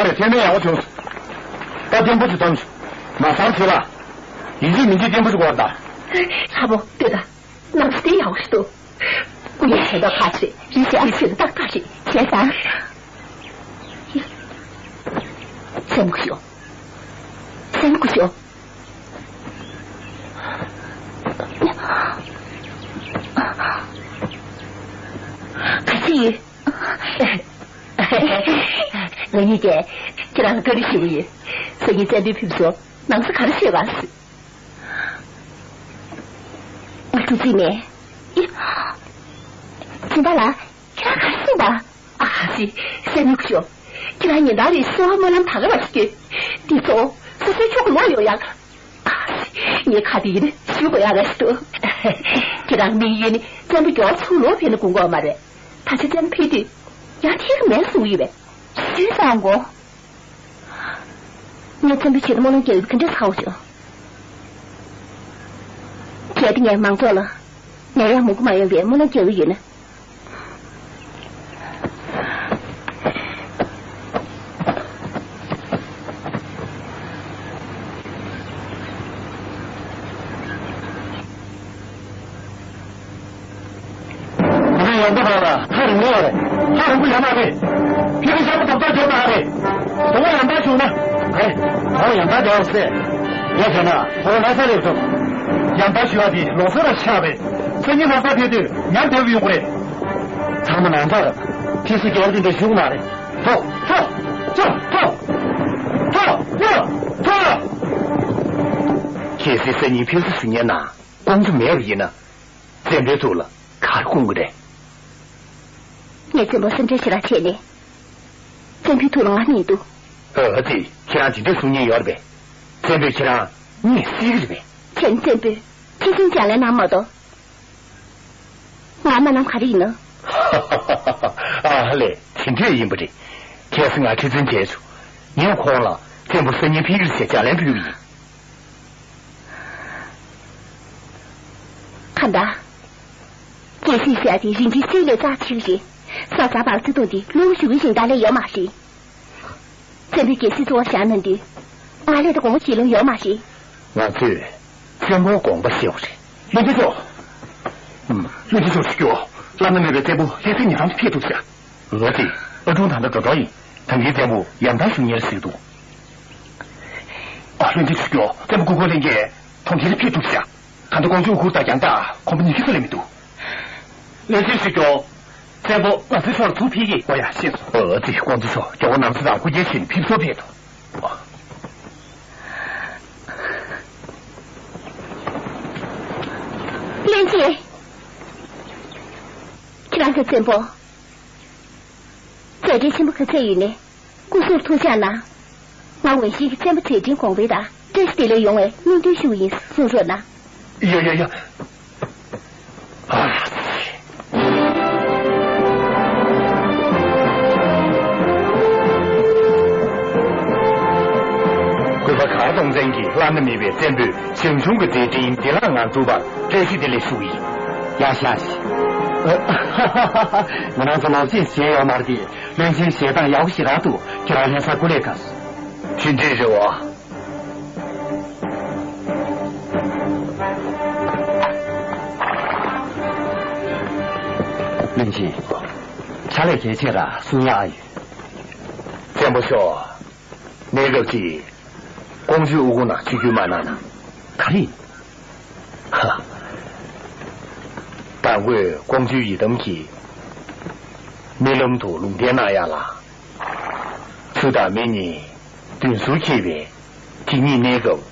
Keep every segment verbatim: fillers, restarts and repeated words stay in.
ཐེངས་མེད་ཡག་པོ་བྱུང་། ད་བརྟན་པོ་ཅིག་འཛོམས་བྱུང་། མ་བཟང་བྱེད་ལ། ཡིན་གཅིག་མིན་གཅིག་བརྟན་པོ་ཅིག་དགོས་ད། ལྷ་མོ་ལྟོས་དང་། ནང་སེམས་དེ་ཡག་པོ་ཞིག་འདུག་སྐུ་ཡ་ཆེ་ད་ཁ་ཆེ། རི་ཞེ་ཨ་ཆེ་ད་ཏག་ཏག་རེད། བྱས་ཙང་། སེམས་ཁུ་ཤོག་སེམས་ཁུ་ཤོག་ག་ཚོད་ཡོད། ང་གཉིས་ཀྱིས་ཁྱེད་རང་ལ་བཀའ་འདྲི་ཞུ་གི་ཡོད། སང་ཉིན་བཙན་པོའི་ཕེབས་བསུ་ནང་སེམས་ག་རེ་བྱེད་ག་ཟེར། ང་ཐུགས་རྗེ་མེད། སྦྱིན་བདག་ལགས། ཁྱེད་རང་ག་རེ་བྱེད་པ། ཨ་ཙི། སེམས་ནུས་ཤོག་ཁྱེད་རང་ཉིན་ལྟར་རེ་གསོལ་བ་སྨོན་ལམ་ད་ག་རང་ཞིག་སྐྱེ། འདི་ཚོ་སོ་སོའི་ཕྱོགས་ཀྱི་ལོག་ཡོང་ཡག་ཨ་ཙི། ངའི་ཁ་དེ་ཡིན་ན་ཞུ་དགོས་ཡག་རེད་ཤི་འདུག་ཁྱེད་རང་དམིགས་ཡུལ་ནི་བཙན་པོ་མགྱོགས་ཚུར་ལོག་ཕེབས་ན་དགོངས་ཀྱི་ཡོད་མ་རེད། ད་ཆ་བཙན་པོ་ཕེབས་དུས་ཡང་ཐེག་མེད་གསུང་ཡོད་པས། ཞུས་ཙང་གོ། ངས་བཙན་པོའི་ཆེད་དུ་སྨོན་ལམ་རྒྱག་ཡོད་པ་ག་འདྲས་ཚ་བོ་བྱུང་། གལ་ཏེ་ངས་མང་ཚོགས་ལ་ཉར་ཡག་མང་པོ་མ་ཡོང་བའི་སྨོན་ལམ་རྒྱག་གི་ཡོད་ན། ང་ཡང་འདི་བར་ལ་ཐག་རིང་པོ་ཡོད་རེད། ཐག་རིང་པོ་ཡོད་མ་རེད། ཕ་གི་ཤར་པ་རྡོག་རྡོག་བརྗོད་མ་རེད། དུ་བ་ཡང་དག་བྱུང་ན། ཨེ། དུ་བ་ཡང་དག་བྱུང་ཟེར། ཡ་བྱས་ན་དུ་བ་ལྷ་ས་སླེབས་ཐུབ། ཡང་དག་ཞུ་བ་དེ་ལོ་སར་ལ་ཆགས་པས། སང་ཉིན་ལྷ་ས་ཕེབས་དུས་ཉམས་བདེ་པོ་ཡོང་གི་རེད། ཚང་མ་ནང་ཐག་རེད། ཕྱིས་སུ་རྒྱལ་བ་དེ་འདྲ་བཞུགས་མ་རེད། ཐོ། ཐོ། ཐོ། ཐོ། ཐོ། ཐོ། ཐོ། གལ་སྲིད་སང་ཉིན་ཕེབས་བསུ་ཞུ་མཁན་ན་ཀོང་ཇོ་མེད་པ་ཡིན་ན། བཙན་པོའི་ཐུགས་ལ་ག་རེ་དགོངས་ཀྱི་རེད། ངས་བཙན་པོར་སེམས་ཁྲལ་ཞེ་དྲག་བྱས་ནས། བཙན་པོའི་ཐུགས་ལ་ང་མིན་འདུག་ཨ་ཙི། ཁྱེད་རང་དེ་འདྲས་གསུང་མཁན་ཡོད་རེད་པས། བཙན་པོས་ཁྱེད་རང་རྙེད་སྲིད་ཀྱི་རེད་པས། བྱས་ན་བཙན་པོས་ཁྲི་བཙུན་ལྗགས་ལན་གནང་མ་གཏོགས། ང་མ་གནང་ག་རེ་ཡིན་ནམ། ཨ་ལས། དེ་འདྲས་ཡིན་པ་རེད། གལ་སྲིད་ང་ཁྲི་བཙུན་བྱས་བྱུང་། ངས་ཁོང་ལ་བཙན་པོ་སང་ཉིན་ཕེབས་ཀྱི་རེད་ཟེར་ལྗགས་ལན་ཕུལ་གྱི་ཡིན། གང་ལྟར། རྒྱལ་སྲིད་ཟེར་ཡ་དེ་རིན་ཆེན་གསེར་ལས་རྩ་ཆེ་གི་རེད། ས་ཟ་བར་ཚེ་ཐུང་དེ་ལོ་བཞུགས་པའི་ཞིང་བདག་ལས་ཡོད་མ་རེད། བཙན་པོས་རྒྱལ་སྲིད་གཙོ་བོར་བཞག་གནང་དུས། ང་ལས་དང་དགོངས་པ་བཞེས་ལུགས་ཡོད་མ་རེད། ང་ཚོས་བཙན་པོར་དགོངས་པ་བཞེས་པ་རེད། བློན་ཆེན་མཆོག་ཨུམ། བློན་ཆེན་མཆོག་ཞུ་རྒྱུ། བླ་ན་མེད་པའི་བཙན་པོ་ལྷ་སའི་ཉེ་འགྲམ་དུ་ཕེབས་འདུག་ཤག་འོ་ཙི། ཨ་ཀྲུང་ད་ལྟ་འགྲོ་གྲབས་ཡིན། ད་གིན་བཙན་པོ་ཡང་དག་བཞུགས་མཁན་རེད་ཟེར་འདུག་ཨ། བློན་ཆེན་ཞུ་རྒྱུ། བཙན་པོ་སྐུ་འཁོར་ལྷན་རྒྱས་གྲོང་ཁྱེར་ལ་ཕེབས་འདུག་ཤག་གང་ལྟར་ཀོང་ཇོ་དབུ་གུར་དང་རྒྱང་ཐག་གོམ་པ་ཉི་ཤུ་ཙམ་ལས་མི་འདུག་བློན་ཆེན་ཞུ་རྒྱུ། བཙན་པོ་ང་ཚོའི་ཕྱོགས་ལ་ཚུར་ཕེབས་ཀྱི། འོ་ཡ། ཤེས་སོང་། འོ་ཙི། ཀོང་ཇོ་མཆོག་མགྱོགས་པོ་ནང་སྲིད་དང་སྐུ་སྒེར་བྱས་ནས་ཕེབས་བསུར་ཕེབས་དང་། བློན་ཆེན། ཁྱེད་རང་ཚོ་བཙན་པོ། མཛད་འཕྲིན་ཆེན་པོ་ག་ཚད་ཡོད་ནས་སྐུ་གཟུགས་ཐུགས་ཅག་ན། ང་འོས་ཤིང་གི་བཙན་པོ་མཛད་འཕྲིན་གོང་འཕེལ་དང་བཀྲ་ཤིས་བདེ་ལེགས་ཡོང་བའི་སྨོན་འདུན་ཞུ་བ་ཡིན་གསུང་རོགས་གནང་། ཡ་ཡ་ཡ། ཨ། གུས་པ་གར་སྟོང་བཙན་གྱིས་བླ་ན་མེད་པའི་བཙན་པོས་ཞང་ཞུང་གི་མཛད་འཕྲིན་བདེ་བླག་ངང་གྲུབ་པར་བཀྲ་ཤིས་བདེ་ལེགས་ཞུ་གི་ཡིན། ཡ་ཤ་ཤི། ང་རང་ཚོ་ལོག་ཅེས་བྱས་ཡོད་མ་རེད་དེ། བློན་ཆེན་ཞལ་ཐང་ཡག་པོ་ཞེ་དྲག་འདུག་ཁྱེད་རང་ལྷ་སར་སྐུ་ལས་དགའ། དེ་འདྲས་རེད་བ། བློན་ཆེན། ཕྱག་ལས་གལ་ཆེ་ར་གསུང་ཡག་ཨ་ཡོད། བཙན་པོ་མཆོག་གནས་སྐབས་ཅིག་ཀོང་ཇོའི་དབུ་གུར་ནང་ཆིབས་བསྒྱུར་མ་གནང་ན། ག་རེ། ཧ། དང་པོས་ཀོང་ཇོའི་ཡི་དམ་གྱིས་རྨི་ལམ་དུ་ལུང་བསྟན་གནང་ཡག་ལ། ཆུ་དང་མེ་གཉིས་མདུན་ཟུར་འཁྱིལ་བས་དེ་གཉིས་གནས་སྐབས་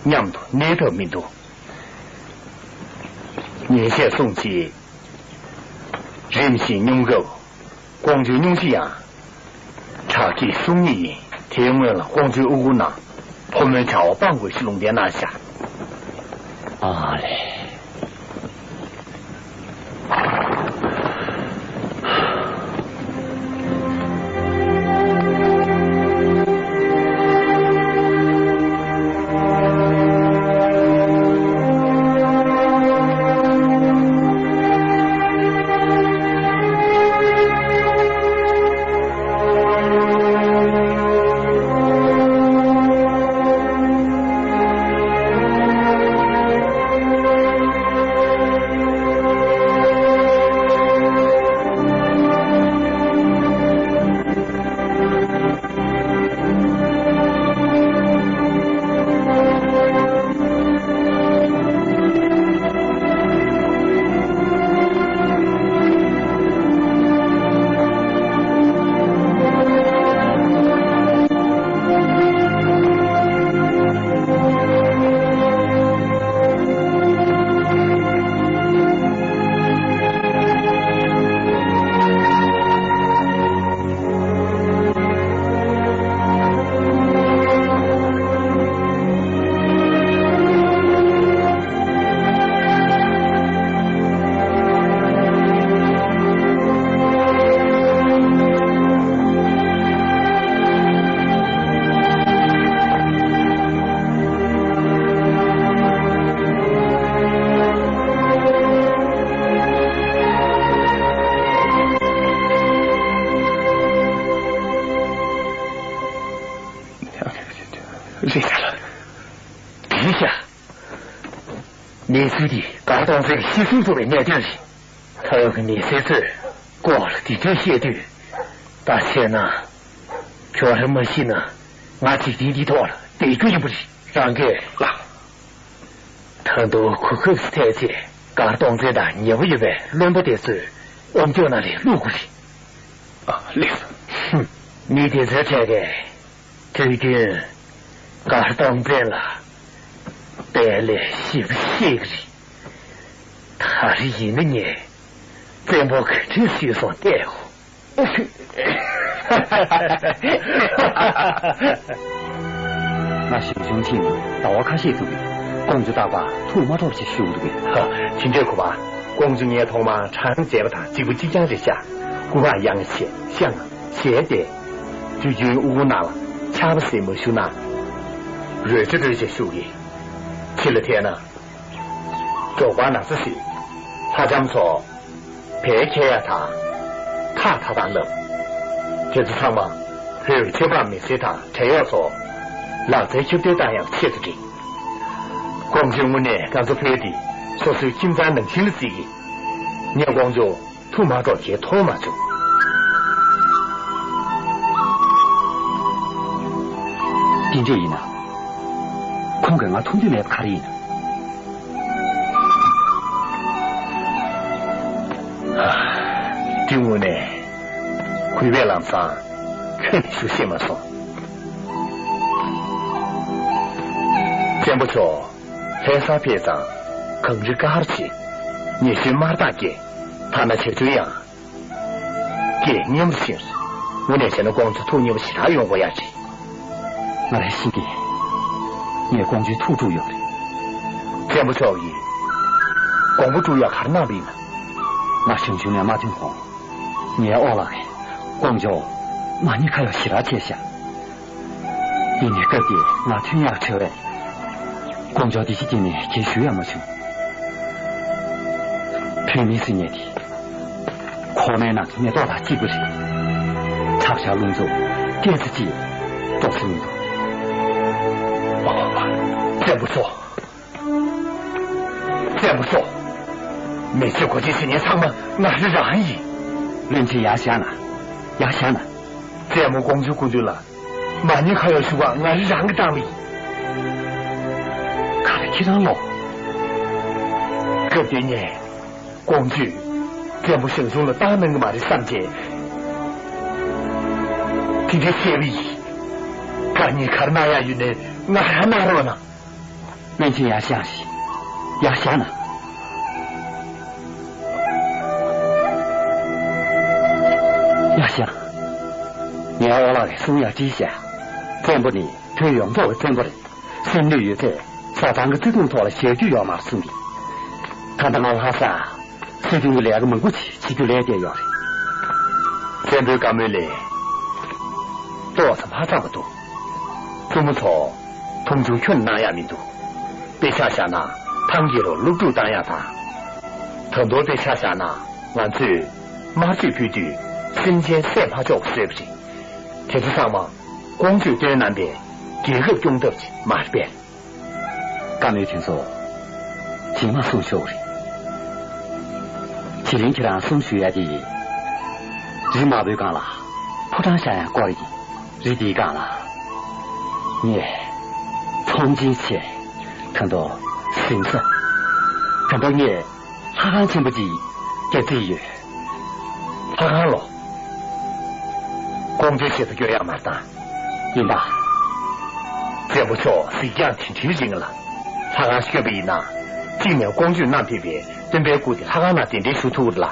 མཉམ་དུ་གནས་ཐབས་མི་འདུག་ཉན་བཤད་གསུངས་རྗེས། རིམ་བཞིན་སྙུང་སྐབས་ཀོང་ཇོའི་སྙུང་གཞི་ཡང་། ཁྲག་སྐྱེས་སུམ་གཉིས་ཡིན། དེའི་སྔོན་ལ་ཀོང་ཇོའི་དབུ་གུར་ནང་ཕོ་མོའི་བྱ་བ་སྤང་དགོས་ཞེས་ལུང་བསྟན་གནང་བཞག་ཨ་ལས། ཡ། གནས་ཚུལ་འདི་མགར་སྟོང་བཙན་གྱི་ཤི་གསོན་བཟོ་བའི་གནད་དོན་རེད། ལྷོ་ཡུལ་གྱི་མི་སེར་ཚོས་སྐོར་ལ་དེ་དོན་བཤད་དུས། ད་བྱས་ན། ཁྱོད་རང་མ་ཤི་ན། ང་འཇིག་རྟེན་འདིའི་ཐོག་ལ་བསྡད་རྒྱུ་ཡིན་པ་རེད། རང་གིས་ལགས། ད་དུང་གོ་སྐབས་སུ་ཐད་ཚེ་མགར་སྟོང་བཙན་དང་ཉེ་བོ་ཡོད་པའི་བློན་པོ་དེ་ཚོས་ཨོམ་སྐྱོག་ནང་ལ་བླུག་དགོས་རེད། ཨ། ལེགས་སོ། ཧུམ། མི་དེ་ཚོའི་གྲས་ཀས་དུས་རྒྱུན་མགར་སྟོང་བཙན་ལ་དཔེ་ལས་ཞིབ་བཤད་ཀྱི་རེད། ད་རེས་ཡིན་ན་ངས་བཙན་པོ་ག་འདྲས་བསུས་སོང་བལྟས་ཡོང་། ང་ཞང་ཞུང་ཁྲིད་ནས་ཟླ་བ་ཁ་ཤས་འདུག་གས། ཀོང་ཇོ་རྟག་པར་ཐུགས་མ་སྤྲོ་བ་ཞིག་ཞུ་གི་འདུག་གས། ཧ། དེ་འདྲས་གོ་བ། ཀོང་ཇོ་ངས་ཐོག་མར་གྲངས་མཇལ་བ་དང་གཅིག་པ་གཅིག་རྐྱང་རེད་ཤག་སྐུ་པར་ཡང་བཤད་ཤག་ཞལ་ཏེ། དུས་རྒྱུན་དབུ་གུར་ནང་ལ་ཆར་པ་ཟེར་མ་བཞུགས་ན། རོལ་ཆ་རོལ་ཅེས་བཞུགས་གི། ཕྱི་ལ་ཐལ་ན། འབྲོག་པ་ན་ཚ་ཟེར། ལྷ་ལྕམ་ཚོ། བལ་འཁྱེར་ཡག་དང་། ཐགས་འཐག་སྟངས་བསླབ། དེ་ཚོ་ཚང་མ་བོད་ཆོས་འབངས་མི་སེར་དང་བྲན་གཡོག་ཚོ་ལག་རྩལ་ཁྱབ་གདལ་བཏང་ཡག་ཆེད་དུ་རེད། ཀོང་ཇོས་དངོས་གནས་ང་ཚོ་བོད་འདི་སོ་སོའི་ཁྱིམ་ཚང་ནང་བཞིན་ལ་བརྩི་གི། ངས་ཀོང་ཇོ་ཐུགས་མ་སྤྲོ་བྱས་མཐོང་མ་བྱུང་། དེ་འདྲ་ཡིན་ན། ཁོང་གིས་ང་མཐོང་རྒྱུ་མེད་པ་ག་རེ་ཡིན་ན། དེ་དངོས་གནས་གུས་པས་ལམ་སང་ཁྱོན་ནས་ཞུ་ཤེས་མ་སོང་། བཙན་པོ་མཆོག་ལྷ་སར་ཕེབས་ཙང་གངས་རི་དཀར་ཕྱིར་ཉི་གཞོན་དམར་མདངས་རྒྱས། ཐ་ན་བྱ་ཆུ་ཡང་། སྐད་སྙན་པོ་ཕྱིར། དངོས་གནས་བྱས་ན་ཀོང་ཇོ་ཐུགས་མཉེས་པོ་ཞེ་དྲག་ཡོང་དགོས་ཡ་རེད། ང་རང་ཤེས་ཀྱི། ངས་ཀོང་ཇོའི་ཐུགས་དཀྲུགས་ཡོད་རེད། བཙན་པོ་མཆོག་གིས་དགོངས་པ་དཀྲུག་ཡ་ག་རེ་གནང་བ་ཡིན་ན། ང་ཞང་ཞུང་ནས་མ་ཐོན་གོང་། ངའི་ཨོ་ལགས་ཀྱིས་ཀོང་ཇོ་མ་ཉེས་ཁ་ཡོག་ཞེ་དྲག་བྱས་ཤག་ཡིན་ནའི་སྐབས་དེར་ང་ཐོན་ཡག་བྲེལ་བས། ཀོང་ཇོ་བདེ་སྐྱིད་ཅན་ནས་གྱེས་ཞུ་ཡང་མ་བྱུང་། བོད་མི་ཟེར་མཁན་དེ། ཁོག་མའི་ནང་གི་མེ་ཏོག་དང་གཅིག་པ་རེད། ཁྲག་ཞག་རླུང་འཚུབ་སྐད་ཅིག་ཅིག་ལྟོགས་སེ་མི་འདུག་བཙན་པོ་མཆོག་བཙན་པོ་མཆོག་མི་ཚེ་སྒོ་འབྱེད་བྱེད་མཁན་ཚང་མ་ང་རང་རང་ཡིན། བློན་ཆེན་ཡར་བཞེངས་ན། ཡར་བཞེངས་ན། བཙན་མོ་ཀོང་ཇོའི་སྐུ་མདུན་ལ། མ་ཉེས་ཁ་ཡོག་ཞུ་བ་ང་རང་རང་གིས་བཏང་བ་ཡིན། ག་རེ་ཁྱེད་རང་ལོ། སྐབས་དེ་ངས་ཀོང་ཇོས་བཙན་པོ་ཞང་ཞུང་ལ་བཏང་གནང་གི་མ་རེད་བསམ་བྱས། དེ་འདྲའི་བཤད་པ་ཡིན། དཀའ་ངལ་ག་རེ་གནང་ཡག་ཡོད་ནའི་ང་རང་གནང་རོགས་གནང་། བློན་ཆེན་ཡར་བཞེངས་ཤིག་ཡར་བཞེངས་ན། ཡར་བཞེངས། ངའི་ཨོ་ལགས་ཀྱིས་གསུང་ཡག་བྲིས་ཤག་བཙན་པོ་ནི་བོད་ཡོངས་རྫོགས་ཀྱི་བཙན་པོ་རེད། སེམས་ནུས་ཡོད་ཚད་བཟའ་ཚང་གི་བརྩེ་དུང་ཐོག་ལ་བཞག་རྒྱུ་ཡོད་མ་རེད་གསུང་གི། ད་ལྟ་ང་ལྷ་ས་སྲིད་དོན་གྱི་ལས་ཀ་མང་པོ་ཅིག་བྱེད་རྒྱུ་ལས་བསྡད་ཡོད་རེད། བཙན་པོའི་བཀའ་མོལ་ལས་ཏོག་ཙམ་ཧ་ཅང་མ་འདུག་བཙུན་མོ་ཚོ་མཐོང་ཆུང་ཁྱོན་གནང་ཡག་མི་འདུག་དཔེ་ཆ་བཞག་ན་ཐང་རྒྱལ་རབས་སློབ་ཕྲུག་བཏང་ཡག་དང་། ད་དུང་དཔེ་ཆ་བཞག་ན་ང་ཚོས་དམར་མཆོད་ཕུལ་དུས་སེམས་ཅན་བསད་མ་ཆོག་པ་བཟོས་པ་རེད། དེ་ཚོ་ཚང་མ་ཀོང་ཇོས་བཏོན་གནང་པའི་རྒྱལ་ཁབ་སྐྱོང་ཐབས་ཅིག་མ་རེད་པས། བཀའ་མོལ་དེ་ཚོ་རྗེས་མ་གསུང་ཆོག་རེད། དེ་རིང་ཁྱེད་རང་གསུང་ཞུ་ཡ་དེ་ཡིན། རི་དམར་པོའི་སྒང་ལ་ཕོ་བྲང་བཞེངས་ཡ་སྐོར་ཡིན། རི་དེའི་སྒང་ལ་ངས་ཚོམས་ཆེན་བྱས། ད་དུང་ཟིན་ས། ད་དུང་ངས་ལྷ་ཁང་ཆེན་པོ་ཅིག་རྒྱག་རྩིས་ཡོད། ལྷ་ཁང་ལོ། ཀོང་ཇོའི་ཆེད་དུ་སྐྱོན་ཡག་མ་རེད་ད། ཡིན་པ། བཙན་པོ་མཆོག་གཟིགས་རྒྱང་དེ་འདྲའི་རིང་ལ། ལྷ་ཁང་སྐྱོན་པ་ཡིན་ན། གཅིག་ནས་ཀོང་ཇོས་བསྣམས་ཕེབས་པའི་སྟོན་པའི་སྐུ་དེ་ལྷ་ཁང་ནང་གདན་འདྲེན་ཞུ་ཐུབ་རེད་ལ།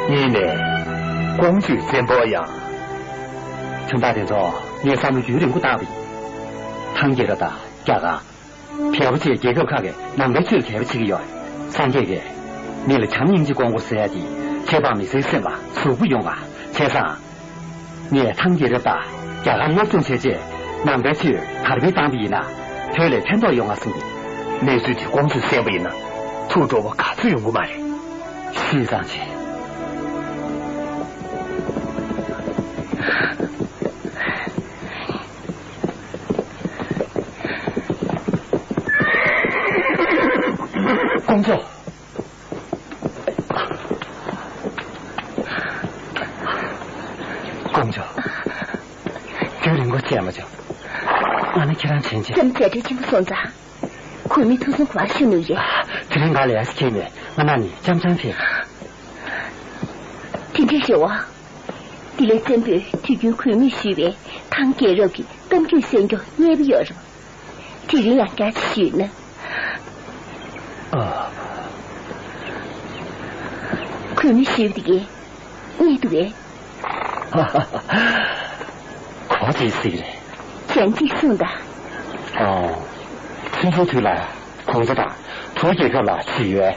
གཉིས་ནས། ཀོང་ཇོས་བཙན་པོ་ཡང་། དོན་དག་དེ་ཚོ་ངས་བསམ་བློ་རྒྱུན་རིང་པོ་བཏང་བ་ཡིན། ཐང་རྒྱལ་རབས་དང་རྒྱ་གར། བལ་པོ་བཅས་རྒྱལ་ཁབ་ཁག་གིས་ནང་པའི་ཆོས་ལ་དད་པ་བྱེད་ཀྱི་ཡོད་རེད། སངས་རྒྱས་ཀྱིས་མི་ལ་བྱམས་སྙིང་རྗེ་སྐོང་དགོས་ཟེར་ཡ་དེ་ཆོས་འབངས་མི་སེར་སེམས་ལ་ཟུག་པོ་ཡོང་བ་བྱས་ཙང་། ངས་ཐང་རྒྱལ་རབས་དང་རྒྱ་གར་སློབ་སྦྱོང་བྱས་རྗེས་ནང་པའི་ཆོས་དར་སྤེལ་བཏང་བ་ཡིན་ན་བོད་ལ་ཕན་ཐོགས་ཡོང་བ་གསུངས་ཏེ། གནས་ཚུལ་དེ་ཀོང་ཇོས་གསན་པ་ཡིན་ན་ཐུགས་སྤྲོ་བ་ག་ཚོད་ཡོང་གི་མ་རེད། ཤེས་ཙང་བྱས། ཀོང་ཇོ། ཀོང་ཇོ། རྒྱུན་རིང་པོ་བྱས་མ་བྱུང་། ང་ནི་ཁྱེད་རང་དྲན་ཆེ། སེམས་མཛད་བྲེལ་ཆེན་པོ་སོང་ཙང་། གུས་མོས་ཐུགས་སེམས་ཁོ་པ་ཞུ་ནུས་རེད། དེ་རིང་ང་ལ་ཡ་སི་ཁྱེད་མེད། ང་ན་ནི་ཅམ་ཅམ་ཕེབས། དེ་འདྲས་རེད་བ། དེ་ལས་བཙན་པོས་དུས་རྒྱུན་གུས་མོས་ཞུས་པའི་ཐང་རྒྱལ་རབས་ཀྱི་གཏམ་རྒྱུད་གསན་རྒྱུ་རྙེད་པ་ཡོད་རེད། དེ་རིང་ཡང་བསྐྱར་ཞུས་ན། ཨ། གུས་མོས་ཞུས་པ་དེ་གས་རྙེད་འདུག་གས། གོ་ཅིག་སྲིད་རེད། གཞན་གཅིག་གསུངས་དང་། ཨོ། ཆུང་ཆུང་དུས་ལ་གོང་ས་དང་ཐུའུ་རྒྱལ་ཁབ་ལ་ཞུས་ཡོད།